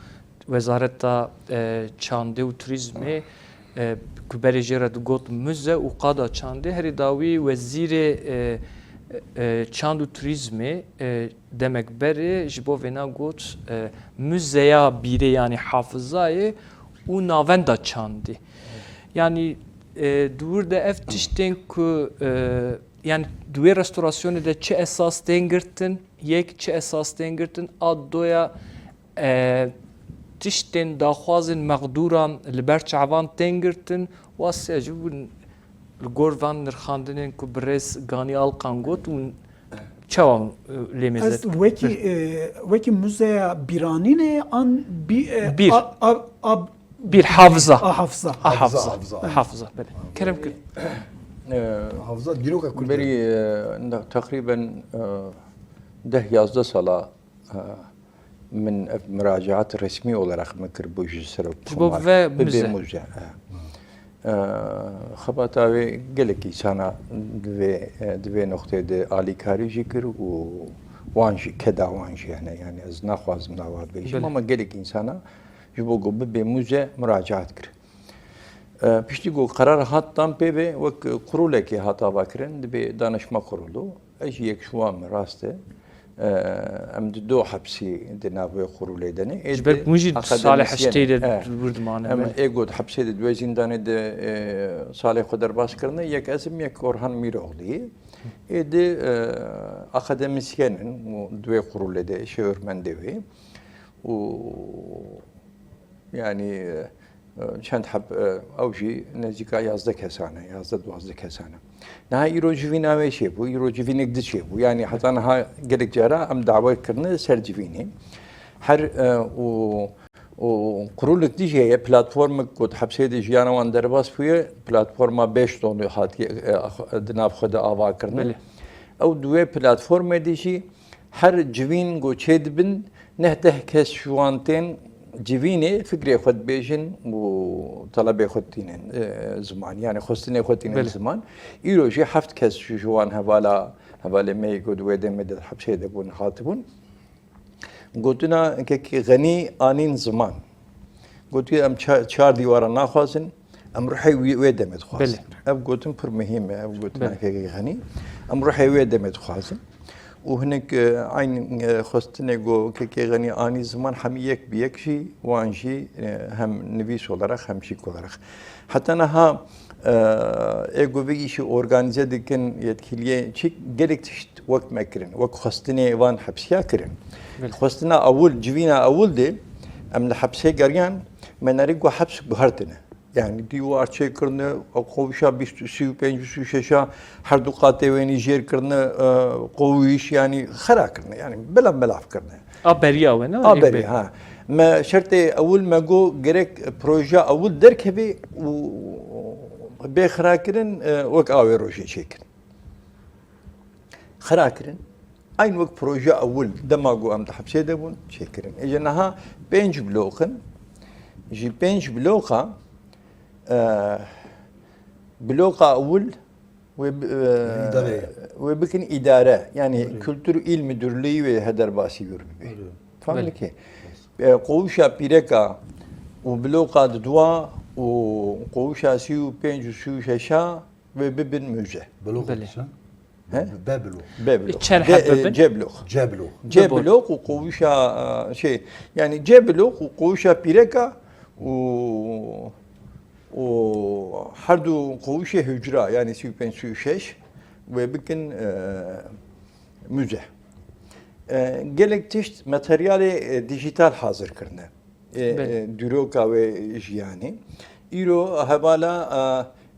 Wezareta, e, Çandê û Turîzmê, e, ku berê jê re digot muze û qada çandê, herî dawî wezîrê, e, e, çand û turîzmê, e, demek berê ji bo vêna got, e, muzeya bîrê, yanî hafizayê û navenda çandê. Yanî, e, di wir de ev tiştên ku, e, yanî di wê restorasyonê de çi esas tên girtin, yek çi esas tên girtin, a doya, e, tiştên daxwazên mexdûran li ber çavan tên girtin, wa sê jî hûn li gor van nirxandinên ku birêz Ganî Alkan got, hûn çawa, e, lê Ez mêzet? wekî, e, wekî muzeya bîranînê an bî-, e, Bîr. a, a, a, Bîr, hafiza. A, hafiza. A, hafiza. Hafiza, hafiza. Hafiza, belê. Kerem kir. Ee, Hafiza dîroka Kurd e. Berî, e, ne, teqrîben, e, deh yazdeh sala, e, min ev muracaat resmî olarak min kir bû ji Serok Ji bo Komar. Ve Bibe muze. Muze, e. E, xebata wê gelek însana di vê, e, di vê noqtê de alîkarî jî kir û wan jî, keda wan jî hene. Yani ez naxwazim nava bêjim Belê. ama gelek însana ji bo ku bibe muze muracaat kir. E, piştî ku qerar hat dan pê ve wek qurûlekê hat avakirin, dibê danişma qurûlu. Ez jî yek ji wan me rast e. E, em di do hepsî di nav wê qurûlê de ne. Ê Ji ber di ku hûn jî salê akademisyen heştê de e. di wir dimane, Em belê. ê got hepsê de di wê zîndanê de, e, salê xwe derbas kirine. Yek ez im, yek Orhan Mîroglî. Ê di, e, akademisyen in û di wê qurûlê de şêwirmendê wê. Û Yani, e, çend heb, e, ew jî nêzîka yazdeh kesan e, yazdeh duwazdeh kesan e. Niha îro civîna wê çêbû, îro civînek di çêbû. Yani heta niha gelek cara em dawe kirine ser civînê. Her, e, û, û qurûlek di jî heye, platformek ku di hepsê de jiyana wan derbas bûye, platforma Beş Dolu hatiye, e, di nav xwe de ava kirine. Belê. Ew di wê platformê de jî her civîn ku çê dibin, neh deh kes ji wan tên civînê fikrê xwe dibêjin û telebê xwe tînin, e, ziman, yani xwestinê xwe tînin Belê. ziman. Îro jî heft kes ji wan hevala, hevalê me yê ku di wê demê de hepsê de bûn, hatibûn. Gotina kekî Xenî anîn ziman. Gotiye, em ça-, çar dîwara naxwazin, em ruhê wî, wê demê dixwazin. Belê. Ev gotin pir muhîm e, ev gotina Belê. Kekê Xenî. Em ruhê wê demê dixwazin. Û hinek, e, eyn, e, xwestinê ku Kekê Xenî anî ziman, hemî yek bi yek jî, wan jî, e, hem nivîs olarak hem jî olarak. Heta niha, e, ê ku vê îşî organîze dikin yetkiliyê çi gelek tişt wek me kirin, wek xwestinê van hepsiya kirin. Belê. Xwestina ewil, civîna ewil de em li hepsê geriyan, me nerî ku heps guhertine. Yani dîwar çêkirine, qowişa bîst, sî û pênc û sî û şeş a her du qatê wênî jêr kirine, e, qowîş, yani xera kirine, yani bila milav kirine. A beriya we ne? A Ê berî, be- ha. Me şertê ewil me got gerek proje ewil derkeve û bê xirakirin, e, wek awê rojê çêkin. Xira kirin. Eyn wek proje ewil dema ku em di hepsê de bûn çêkirin. Êje niha pênc blok in. Ji pênc bloka, e, bloka ewil wê bi-, e, Îdare. wê bikin îdare. Yani Belê. Kültür İl Müdürlüğü wê hederbasî wir bibe. Belê. Fam Belê. dikî? E, qowişa pîreka û bloka di dua û qowişa sî û pênc û sî û şeşa wê bibin müze. Bloka Belê. çend? He? B blok. B blok. Çend De, heb e, bibin? C blok. C blok. C Bi bor. blok û qowişa, e, şey, yani C blok û qowişa pîreka û, û her du qowişê hücra, yani sî û pênc, sî û şeş wê bikin, e, müze. E, gelek tişt materyalê, e, dijital hazir kirine. E, Belê. e, dîroka wê jiyanê. Îro hevala,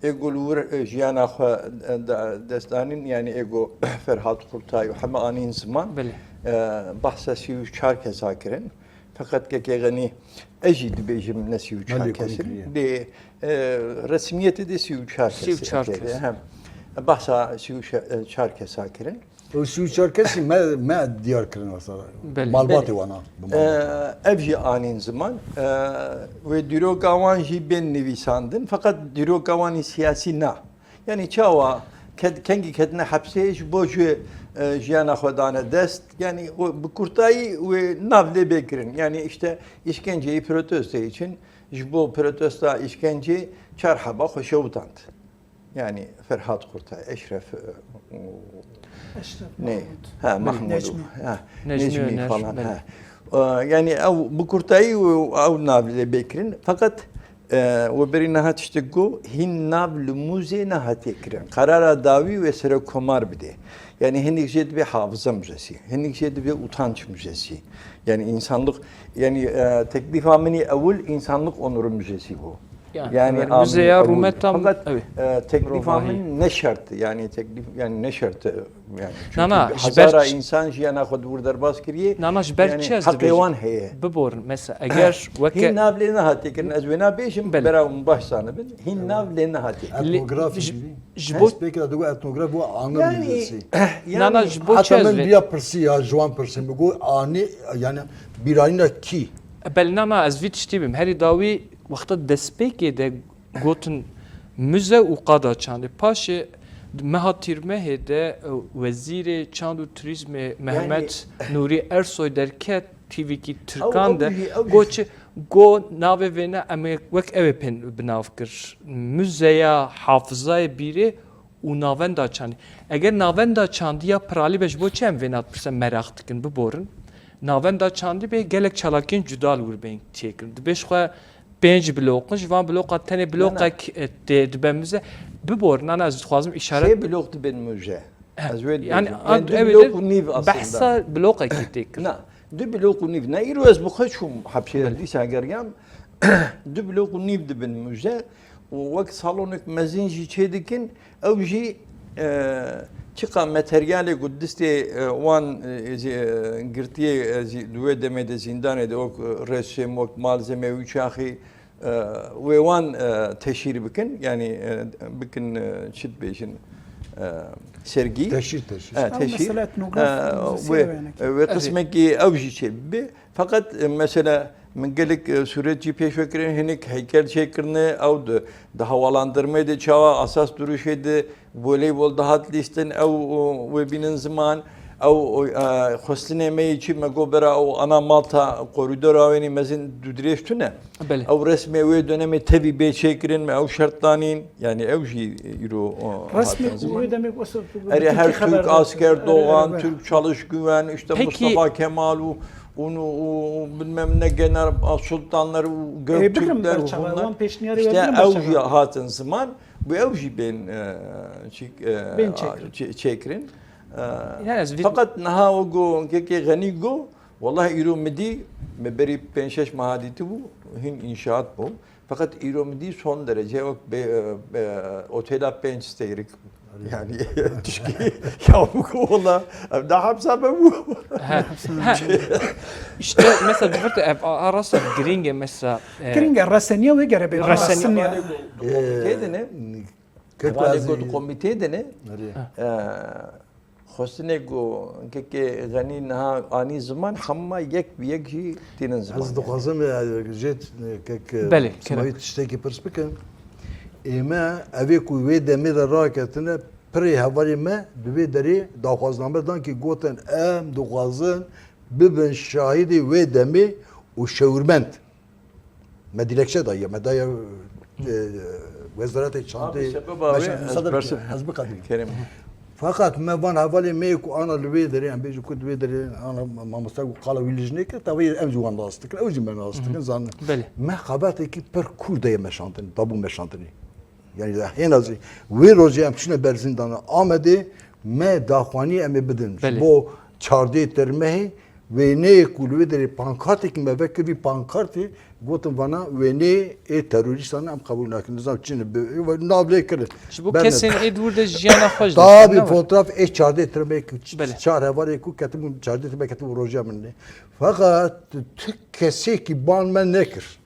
e, ê ku li wir, e, jiyana xwe, e, de-, dest danîn, yani ê ku Ferhat Kurtay û heme anîn ziman, Belê. e, behsa sî û çar kesa kirin. Feqet kekê Xenî, ez jî dibêjim ne sî û çar kes in. Lêkolîn kiriye. Lê, e, resmiyetê de sî û çar kes. Sî û çar kes. Hem bahsa sî û çar kesa kirin. O sî û çar kesî me, me diyar kirin mesela. Belê. Malbatê wana. Bi malbat. E, ev jî anîn ziman. E, wê dîroka wan jî bên nivîsandin. Feqet dîroka wan î siyasî na. Yanî çawa ket-, kengî ketine hepsê ji bo jê, e, jiyana xwe dane dest. Yanî o bi kurtayî wê nav lê bê kirin. Yanî işte îşkenceyi protesto için ji bo protesta îşkencê çar heba xwe şewitand. Yanî Ferhat Kurtay, Eşref, e, Eşref ne? Mahmut. Ha, Mahmut. Necmi. Ha, Necmi Necmi Öner, falan, belê. Ha. E, yanî ew bi kurtayî ew, ew nav lê bê kirin. Feqet, e, we berî niha tiştik got, hîn nav li muzê nehatiye kirin. Karara dawî wê serokkomar bide. Yanî hinek jê dibê hafize müzesi, hinek jê dibê utanç müzesi. Yanî insanlık, yanî, e, teklifa min ê ewil insanlık onuru müzesi bû. Yani, yani, yani abi, müzeye abi, rûmet tam, fakat, evet, e, teklifa min ne şerti, yani teklif, yani ne şerti, yani çünkü na, na, ji ber hezara ç-, insan jiyana xwe di wir derbas kiriye. Na, na, ji ber yani çi ez heqê dibêjim? Wan heye. Biborin, mesela, eger weke hîn nav lê nehatiye kirin, ez wê nabêjim, belê, bera hûn baş zanibin, hîn nav lê nehatiye kirin. Etnograf ji, gibi. Ji bo- Destpêkê de digot etnograf û anî yani, müzesi. Yani, na, na, ji bo çi ez vê- Heta min biya pirsî ya, ji wan pirsî, min got anî, yani bîranîna kî? Belê, na, na, ez vî tiştî bim. Herî dawî wexta destpêkê de gotin müze û qada çandê. Paşê meha tîrmehê de, e, wezîrê çand û turîzmê Mehmet Nûrî Ersoy derket, T V K Tirkan de, ew jî, ew jî got çi, got navê vêne em ê wek ew ê pên bi nav kir. Müzeya Hafizayê Bîrê û Navenda Çandî. Eger Navenda Çandî ya piralî be, ji bo çi em vêna pirse meraq dikin, biborin? Navenda Çandî bê gelek çalakiyên cuda li wir bên çêkirin. Dibê ji xwe pênc bloq in, ji van bloqa tenê bloqek, e, tê dibe müze. Biborin, ana ez dixwazim îşaret. Sê bloq dibin müze. He, ez wê yani, dibêjim. An-, yani, du ew bloq û nîv aslında. Behsa bloqekî tê kir. Na, du bloq û nîv. Ne, îro ez bi xwe çûm hepsê, belê, dîsa geriyam. Du bloq û nîv dibin müze. Û wek salonek mezin jî çê dikin, ew jî, e, çiqa materyalê ku distê, e, wan, e, zî, e, girtiyê, e, zî, di wê demê de zîndanê de wek resim, wek malzeme wî çaxî, e, wê wan, e, teşhîr bikin, yanî, e, bikin, e, çi dibêjin, e, sergî. Teşhîr, teşhîr. E, teşhîr. Mesela etnograf, e, wê, wê qismekî ew jî çê bibe. Feqet, e, mesela, min gelek, e, sûret jî pêşve kirin, hinek heykel çêkirine, ew di, di hevalandırmê de çawa esas duruşê de voleybol dihat lîstin, ew, o, wê bînin ziman, ew, o, e, xwestinê me yê çi me got bera ew ana malta korîdora wênî mezin dûdirêj tune. Belê. Ew resmê wê dönemê tevî bê çêkirin, me ew şert danîn, yani ew jî îro, o, resmê hatin ziman. Wê demê wesa Erê her Türk asker, Doğan, Türk Çalış Güven, işte Mustafa Kemal û Û, û, û bilmem ne Genel Sultanlar û Göktürkler û bunlar. Wan pêşniyarê işte ew jî hatin ziman. Bu ew jî bên, e, çi, e, bên çêkirin. Çê-, çêkirin. E, yani ez vî- Fakat niha o go, kekê Xenî go, wallahi îro midî, me berî pênc şeş meha dîtibû, hîn înşaat bû. Fakat îro min dî son derece wek bê, e, e, otela pênc stêrik. Yani tişkî ya bu kola ev daha hepsa be bu. He, he. İşte mesela bir de ev a-, arasa gringe mesela, e, gringe reseniye ve gere be reseniye. Komite de ne? Hevalê got komite de ne? Nereye? E, Xwestinê ku kekê Xenî niha anî ziman, hema yek bi yek jî tînin ziman. Ez dixwazim, e, jê, e, kek, e, Belê, Smayî kerem. Tiştekî pirs bikim. Ê me, evê ku wê demê de raketine, pirê hevalê me di vê derê daxwazname dan kî gotin, em dixwazin bibin şahidê wê demê û şewirmend. Me dilekçe daye, me daye, e, Wezaretê Çandê. Abi, sebeba wê, ez biqedim. Kerem. Fakat me van hevalê me ku ana li wê derê, em bêjin ku di wê derê ana mamoste ku qala wî li jinê kir, tevî em jî wan nas dikin, ew jî me nas dikin, zanin. Belê. Me xebatekî pir kûr daye meşandinê, dabû meşandinê. Yani hêna zî wê rojê em çûne ber zîndana Amedê, me daxwanî em ê bidin. Belê. Ji bo çardê termehê wêneyê ku li wê derê pankartekî me vekir, vî pankartê gotin vana wêneyê ê terorîstan em qebûl nakin. Nizam çi ne, bi, nav lê kirin. Ji bo Berne. Kesên ê dûr de jiyana xwe ji dest Tabî ne fotoğraf ê çardeh Temmuzê ku ç-, Belê. Çar hevalê ku ketibûn, çardeh Temmuzê ketibûn roja min lê. Fakat tu kesekî ban me nekir.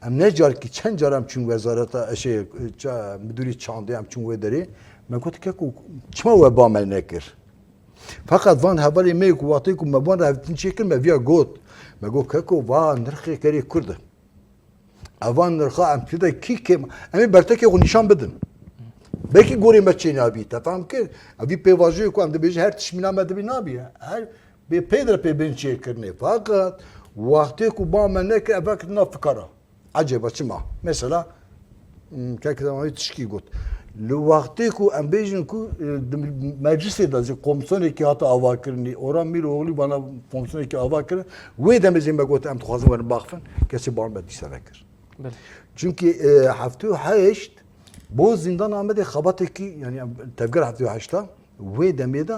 Em ne carkî, çend car em çûn wezareta, şey, ça-, müdürî çandê em çûn wê derê. Me got, "Keko, çima we ba me nekir?" Fakat van hevalê me ku wextê ku me van re hevdîtin çêkir, me viya got. Me got, "Keko, va nirxê kerê Kurd e. Evan nirxa em pê de kî kêm, em ê bertekê xwe nîşan bidin. Belkî gorê me çê nabî." Te fam kir? Ev vî pêvajoyê ku em dibêjin her tişt mîna me dibî nabî. Her bê pê de pê bên çêkirinê. Fakat wextê ku ba me nekir, ev vekir nav fikara. Ecêba çima? Mesela, hmm, kek zamanî tişkî got. Li wextê ku em bêjin ku, e, di meclisê de jî komisyonekî hate avakirinî, Orhan Mîroğlu bana komisyonekî ava kirin, wê demê jî me got em dixwazin werin baxifin, kesê bar me dîsa vekir. Belê. Çimkî, e, heftê û heşt bo Zîndana Amedê xebatekî, yanî em, tevgera heftê û heşt a, wê demê de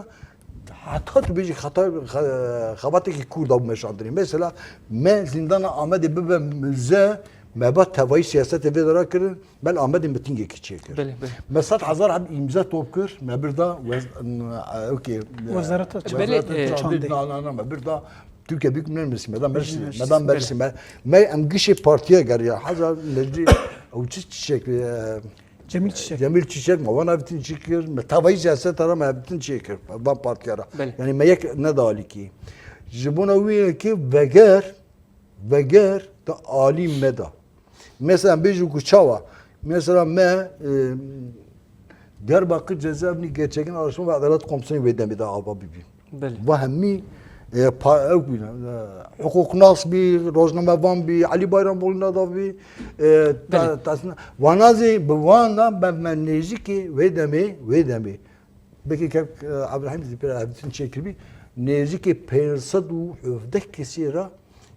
heta tu bêjî xeta-, xe-, xebatekî kûr da bû meşandinê. Mesela me Zîndana Amedê bibe muze, me ba tevayî siyasetê vê dera kirin, me li Amedê mitingekî çêkir. Belê, belê. Me sed hezar heb îmze top kir, me bir da wez-, n-, e, okey, e, Wezareta Belê, Wezareta e, Çandê. Çandê, na, na, na, me bir da Türkiye Büyük Millet Meclisi, me da meclisi, Meclis. me da meclisi, Belê. me, me em gişê partiye geriya, hezar meclî, ew çi çiçek, e, Cemil Çiçek. Cemil Çiçek, me wan avîtin çêkir, me tevayî siyaseta re me avîtin çêkir, van partiya re. Belê. Yanî me yek neda alîkî. Ji bona wî yekê veger, veger di alî me de. Mesela bêjin ku çawa? Mesela me, e, Diyarbakır Cezaevini Gerçekçi Araştırma ve Adalet Komisyonu wê demê de ava bibî. Belê. Va hemî, e, pa-, ew bîne, e, hiqûqnas bî, rojnamevan bî, Elî Bayramoğlu neda bî, e, ta-, Belê. tasna-, wana zî bi wan da be me nêzîkê wê demê, wê demê. Belkî kek, e, Ebrahîm zî pê re hevdîtin çêkiribî, nêzîkê pênc sed û hevdeh kesê re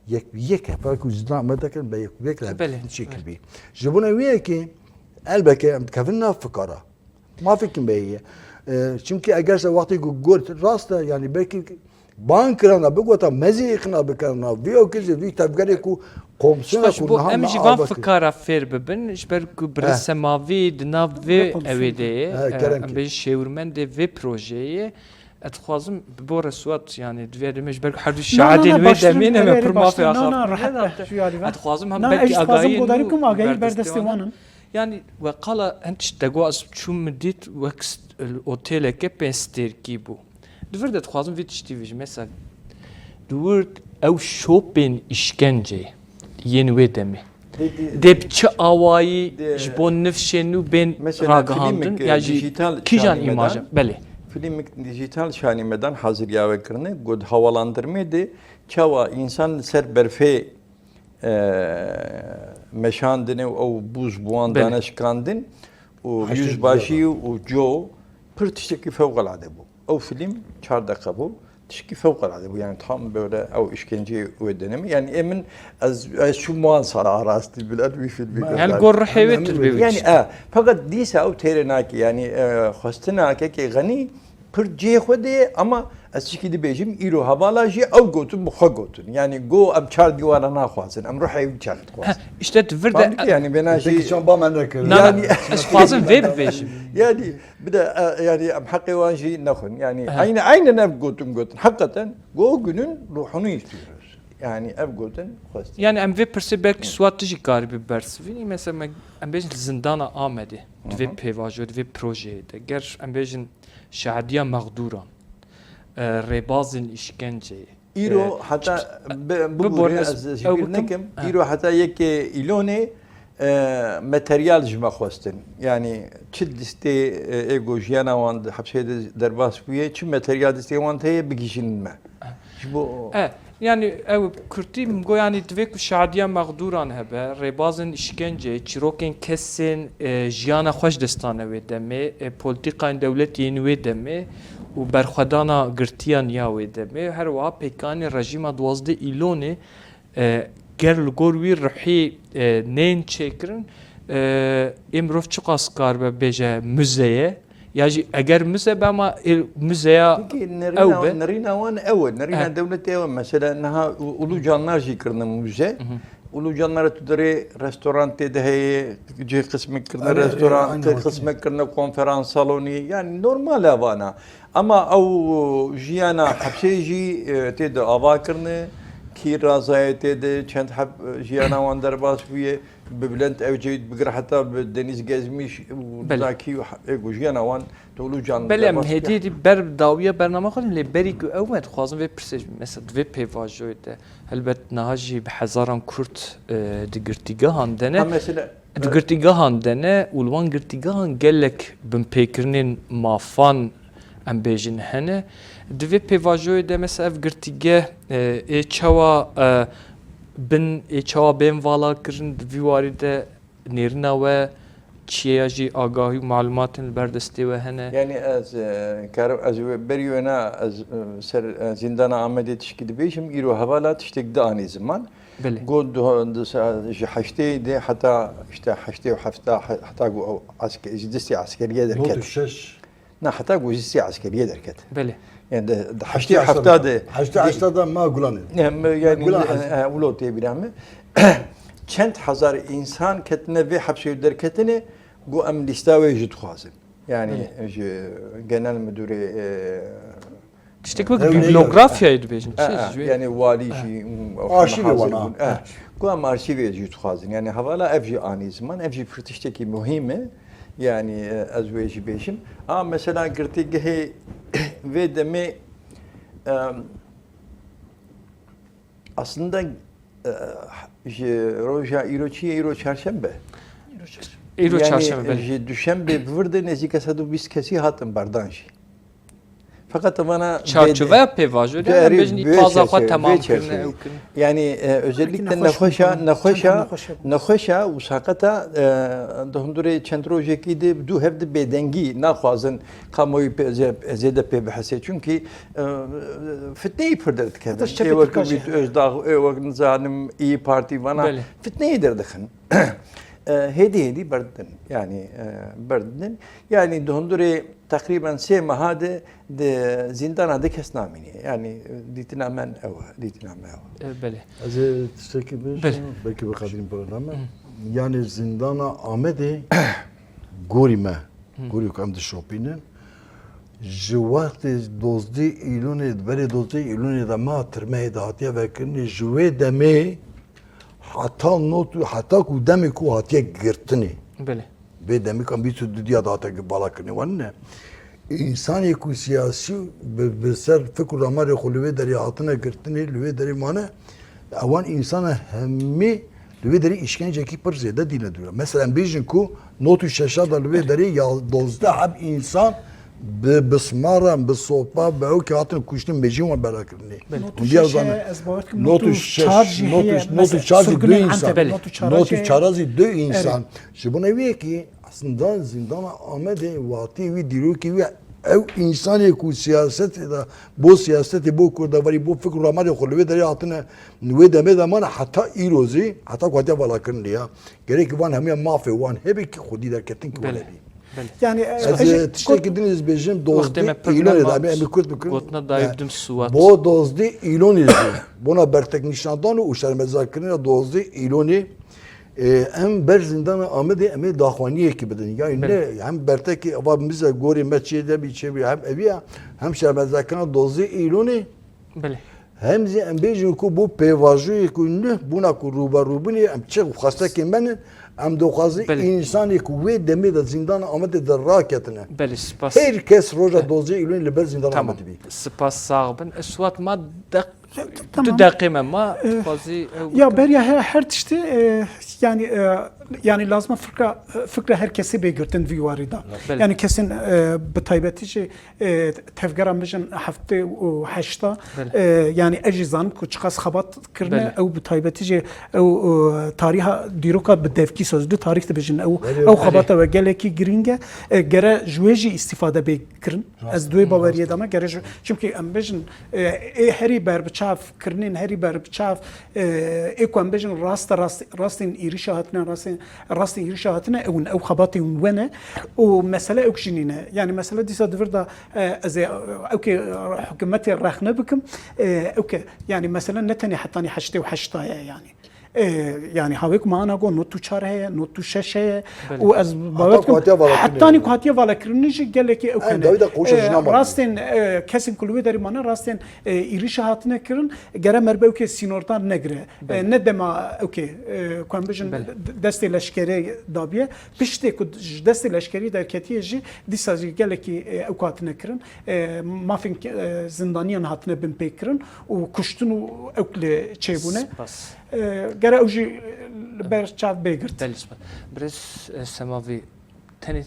yek bi yek hevdîtin çêkiribî. Belê, belê. Ji bona wê yekê elbeke em dikevin nav fikara. Mafê me ye. E, çimkî eger se wextê ku got rast e, yanî belkî ban kirana bigota me zî îqna bikirana. Vî okê zî vî tevgerê ku komsiyona Baş, ku bo niha em me jî van ava kir. Fikara fêr bibin, ji ber ku birê He. Semavî di nav vê Vê komsiyonê. Ewê de ye. He, E, kerem em ki. Bêjin şêwirmendê vê projeyê ye. Ez dixwazim bi bo reswat, yanî, divê demê ji ber ku her du Na, na, şahidên na, wê baştir demê ne, me erê pir mafê baştir. Na, axaftin na, rehet neda e, te. Ji alî ve. Ez dixwazim hem Na, belkî ez dixwazim agahî godarî nû bikim, agahî ber berdestê destê wan wan in. Yanî, we qala hin tişt dego ez çûm min dît wek st-, otêleke pênc stêrkî bû. Di vir de dixwazim vî tiştî vî jî, mesela, di wir ew şopên îşkenceyê yên wê demê. Dê, dê, Dê bi çi awayî dê, ji bo nifşên nû bên mesela ragihandin? Fîlmik, e, ya jî dijital kîjan şanî me îmajan? Dan, Belê. Fîlmik dijital şanî me dan hazir ya we kirine, got havalandırmê de çawa însan li ser berfê, e, meşandine û ew bûz bi wan Belê. Dane şikandin û Heştê yüzbaşî û co pir tiştekî fewqelade bû. Ew fîlm çar deqe bû. Tişkî fewqelade bû, yani tam böyle ew îşkenceyê wê denemî. Yani ê min ez, ez çûm wan sala rastî bilen wî fîlmî Hel gor rihê wê tu dibê wî Yani, tişt. E, feqet dîsa ew têrê nake, yani, e, xwestina kekê Xenî pir cihê xwe de ye, ama ez tişkî dibêjim, îro hevala jî ew gotin bi xwe gotin. Yani go em çar dîwara naxwazin, em ruhê wî çar dixwazin. Ha, işte tu vir de Fahmî ki yani bêna jî Peki çan ba me nekir. Na, na, Yani ez dixwazim vê bibêjim. Yani Bir de, e, yani em heqê wan jî nexwin. Yani Aha. Aynen, aynen ev gotin gotin. Hakikaten go günün ruhunu istiyoruz. Yani ev gotin xwestin. Yani em vê pirsê belkî Swat tu jî karibî bersivînî. Mesela me, em bêjin zindana Amedê. Di vê Hı hı. Pêvajo, di vê projeyê de. Ger em bêjin şehediya mexdûran, e, rêbazên îşkenceyê, Îro E, heta çi-, bi, bi biborî borî ez ez ji ew bîr bikim. Nekim. Ha. Îro heta yekê Îlonê, e, materyal ji me xwestin. Yani çi lîstê, e, ê ku jiyana wan di hepsê de derbas bûye, çi materyal lîstê wan heye bigihîjin me. Ha. Ji bo E, yani ew kurtî min got, yani divê ku şadiya mexdûran hebe, rêbazên îşkenceyê, çîrokên kesên, e, jiyana xwe ji destane wê demê, e, polîtîkayên dewletê yên wê demê, û berxwedana girtiyan ya wê demê, her wiha pêkanê rejîma duwazdeh Îlonê, e, ger li gor wî ruhî, e, nên çêkirin, e, ê mirov çiqas karibe bêje muze ye, Ya jî eger mize be, ama ê, mizeya Peki, ew nirîna, be. Nirîna wan ew e, nirîna Eh. dewletê ew e. Mesela niha u-, ulu canlar jî kirine muze. Mhm. Ulu canlara tu derê restoran tê de heye, cihê qismek kirine Erê, erê, restoran, aynı tê wekî. Qismek kirine konferans salonî. Yani normal e vana. Ama ew jiyana hepsê jî, e, tê de ava kirine. Kî razayê tê de çend heb jiyana wan derbas bûye. Bi Bülent Ecevît bigir heta bi Deniz Gezmiş û Belê. Zaki û he-, ê ku jiyana wan dolu can Belê, em derbas hêdî bûye. Hêdî ber dawiya bernama xwe, lê berî ku ew me dixwazin vê pirsê, mesela di vê pêvajoyê de, helbet niha jî bi hezaran Kurd, e, di girtîgehan de ne. Ha, mesela, Di e, girtîgehan de ne û li wan girtîgehan gelek binpêkirinên mafan, em bêjin, hene. Di vê pêvajoyê de mesela ev girtîgeh, e, ê çawa, e, bin, ê çawa bên valakirin, di vî warî de nêrina we çi ye ya jî agahî û malumatên li ber destê we hene? Yani ez, e, karim, ez we-, berî wêna ez, e, ser, e, zîndana Amedê tişkî dibêjim, îro hevala tiştek dianî ziman. Belê. Got du-, du-, ji heştê de heta, işte, heştê û hefta, he-, heta ku ew eske-, ji destê eskeriye derket. Not û şeş. Na, heta ku ji destê eskeriye derket. Belê. Yani de, de heştê û hefta de, heştê û hefta de ma Gulanê. Em, yani, Gulan e, Hecî. E, wilo tê bîra me. Çend hezar însan ketine vê hepsê derketine, got em lîsta wê jî dixwazin. Yani, Belê. Ji genel müdürê, e, Tiştek wek Ew ne bibliografyayê dibêjin, E, çi e, ji wê? Yani walî E. jî, mm, Arşîvê hazir wana. Bûn. E, E. Ku em arşîvê jî dixwazin. Yani hevala ev jî anî ziman, ev jî pir tiştekî muhîm e. Yani, e, ez wê jî bêjim. A, mesela girtîgehê vê demê, em, aslında, e, ji roja îro çi ye? Îro çarşembe. Îro çarşembe, Yani, belê. Ji duşembe bi vir de nêzîka sed û bîst kesî hatin berdan jî. Feqet vana Çarçoveya pêvajoyê de, em bêjin, îpaza xwe temam kirine, ew kirine. Yani, e, özellikle nexweşa, nexweşa, nexweşa û saqeta, e, di hundurê çend rojekî de du hev di bêdengî naxwazin kamuoyî pê-, zê-, zêde pê bihese. Çünkü, e, fitneyî pir derdikevin. Ê wek Ümit Özdağ, ê wek nizanim, İYİ Parti vana Belê. Fitneyî derdixin. E, hêdî hêdî berdidin. Yani, e, berdidin. Yani di hundurê teqrîben sê meha de di zîndana de kes namîne. Yani, e, dîtina me ew e, dîtina me ew e. E, belê. Ez ê tiştekî bêjim, Belê. Belkî bi qedrîn programe. Hı. Yani zîndana Amedê gorî me, Hı. Gorî ku em dişopînin. Ji wextê dozdeh Îlonê, berê dozdeh Îlonê de ma tirmehê de hatiye vekirinê, ji wê demê heta not û heta ku demê ku hatiye girtinê. Belê. Vê demê ku em bîst û du diya date bala kirinê wan ne. Însanê ku siyasî bi, bi ser fikr û ramarê xwe li wê derê hatine girtinê, li wê derê mane, ewan însana hemî li wê derê îşkencekî pir zêde dîne dûre. Mesela em bêjin ku not û şeşa de li wê derê ya dozdeh heb însan bi bismaran, bi sopa, bi ew ke hatin kuştin, mejiyên wan bela kirinê. Belê. Not û Hûn diya şeş zane. Heye, ez bawer dikim, Not û not û şeş, çar jî not û, heye, not û mesela çar jî du surgunên însan. Ante, not û çara jî. Not û çara jî du însan. Erê. Ji bona wê yekê aslında zîndana Amedê watê wî, dîrokê wî, ew însanê ku siyasetê de, bo siyasetê, bo kurdavarî, bo fikr û ramarê xwe li wê derê hatine, wê demê de mane heta îro zî, heta ku hatiye valakirinê ya. Gerek van hemiya mafê wan hebe ki xwedî derketin ki Belê. Wele bî. Belê. Yani, e, Ez, ez e, tiştekî din ez bêjim, Wextê dozdeh me pir Îlonê de, me em ê kurt bikin. Gotina dayê Ne. bidim Siwat. Bo dozdeh Îlonê de, bona bertek nîşandan û şermezakirina dozdeh Îlonê, e, em ber zîndana Amedê em ê daxwaniyekî bidin. Yani Belê. Ne, hem bertekî ava mize gorê me çê de bî, çê bî, hem eviya, hem şermezakirina dozdeh Îlonê, Belê. Hem zî em bêjin ku bo pêvajoyê ku nuh bûna ku rûberûbûnê em çi xwestekên me ne, em dixwazin Belê. Însanê ku wê demê de zîndana Amedê de raketine. Belê, spas. Her kes roja Belê. Dozdeh Îlonê li ber zîndana Tamam. Amedê bî. Spas, sax bin. Swat ma deq-, Tamam. Du deqê me ma, Ee, dixwazî ew ya bikim. Beriya her, her tiştî, e, yani, e, yani lazim e fikra, fikra her kesê bê girtin vî warî de. Belê. Yani kesên, e, bi taybetî jî e, tevgera mijin heftê û heşta, Belê. E, yani ez jî zanim ku çiqas xebat kirine, Belê. Ew bi taybetî jî ew, e, tarîha dîroka bi devkî soz du tarîh dibêjin. Ew, Belê, ew belê. Xebata we gelekî girîng e. E, gere ji wê jî îstîfade bê kirin. Rast. Ez di wê Hı, baweriyê rast. De me gere ji, çimkî em bêjin, e, ê herî ber bi çav kirinên herî ber bi çav, e, ê ku em bêjin raste rast, rastên êrişa hatine, rastên Rastî êrişa hatine ew in, ew xebatê hûn wene û mesele ew jî nîne. Yani mesele dîsa di vir de, e, ez ê ew ke hikûmetê rexne bikim, e, ew ke, yani mesele ne tenê hetanî heştê û heşta ye yani. E, yani hawê ku me ana got not û çar heye, not û şeş heye Belê. û ez Heta bawer ku dikim hatiye vala hetanî kirinê. ku hatiye vala kirinê jî gelekî ew Eyn kene. dawî de qewşa E, jî namane. rastên, e, kesên ku li wê derî mane rastên, e, êrişa hatine kirin, gere merbe ew ke sînordar negire. Belê. E, ne dema ew ke, e, ku em bijin Belê. d-, destê leşkerê dabiye. Piştê ku ji destê leşkerî derketiye jî dîsa jî gelekî, e, ew ku hatine kirin, e, mafên ke-, e, zindaniyan hatine binpêkirin û kuştin û ew li çêbûne. Spas. E, gere ew jî li ber çav bê girt. Belê spas. Birêz, e, Semavî, tenê,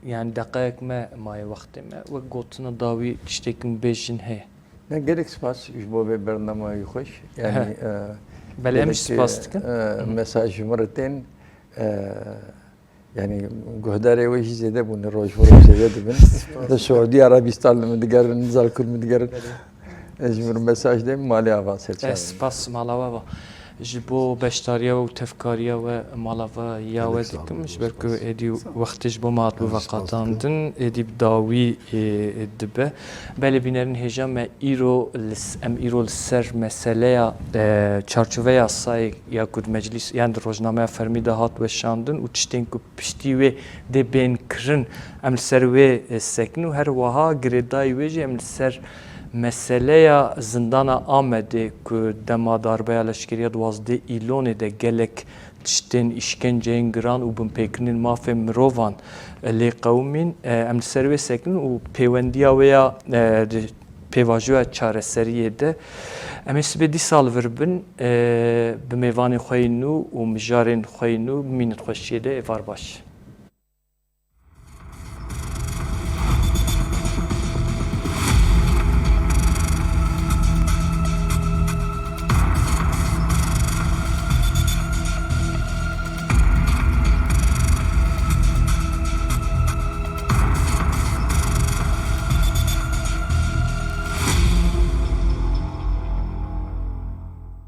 yani, deqeyek me maye wextê me. Wek gotina dawî tiştekî min bêjin heye. Ne, gelek spas ji bo vê bernameyê xweş. Yani, He. e, Belê, em jî gelek, spas dikin. e, Hı hı. mesaj ji min re tên, e, yani, guhdarê wê jî zêde bûne, roj bi roj zêde dibin. Li Suudî Arabistan li min digerin, nizam ku li min digerin. Belê. Ez ji vir mesaj dêm, malê ava ser çavê. Ez spas mala we va. Ji bo beşdariya we û tevkariya we mala ve ya Gelek we sağ ol, dikim. Ji ber ku spas. êdî Sağ ol. wextê ji bo me hat Gelek spas dikim. biveqetandin, êdî bi dawî, ê, ê, dibe. Belê bînerên hêja me îro li s-, em îro li ser meseleya, e, çarçoveya yasayê ya ku di meclîs, yan di rojnameya fermî de hat weşandin û tiştên ku piştî wê dê bên kirin, em li ser wê, e, sekin û her wiha girêdayî wê jî em li ser meseleya zindana Amedê ku dema darbeya leşkerî ya duwazdeh Îlonê de gelek tiştên îşkenceyên giran û binpêkirinên mafên mirovan, e, lê qewimîn, e, em li ser wê sekin û pêwendiya wê ya, e, di pêvajoya çareseriyê de. Em ê sibê dîsa li vir bin, e, bi mêvanên xwe yê nû û mijarên xwe yê nû bimînin xweşiyê de, êvar baş.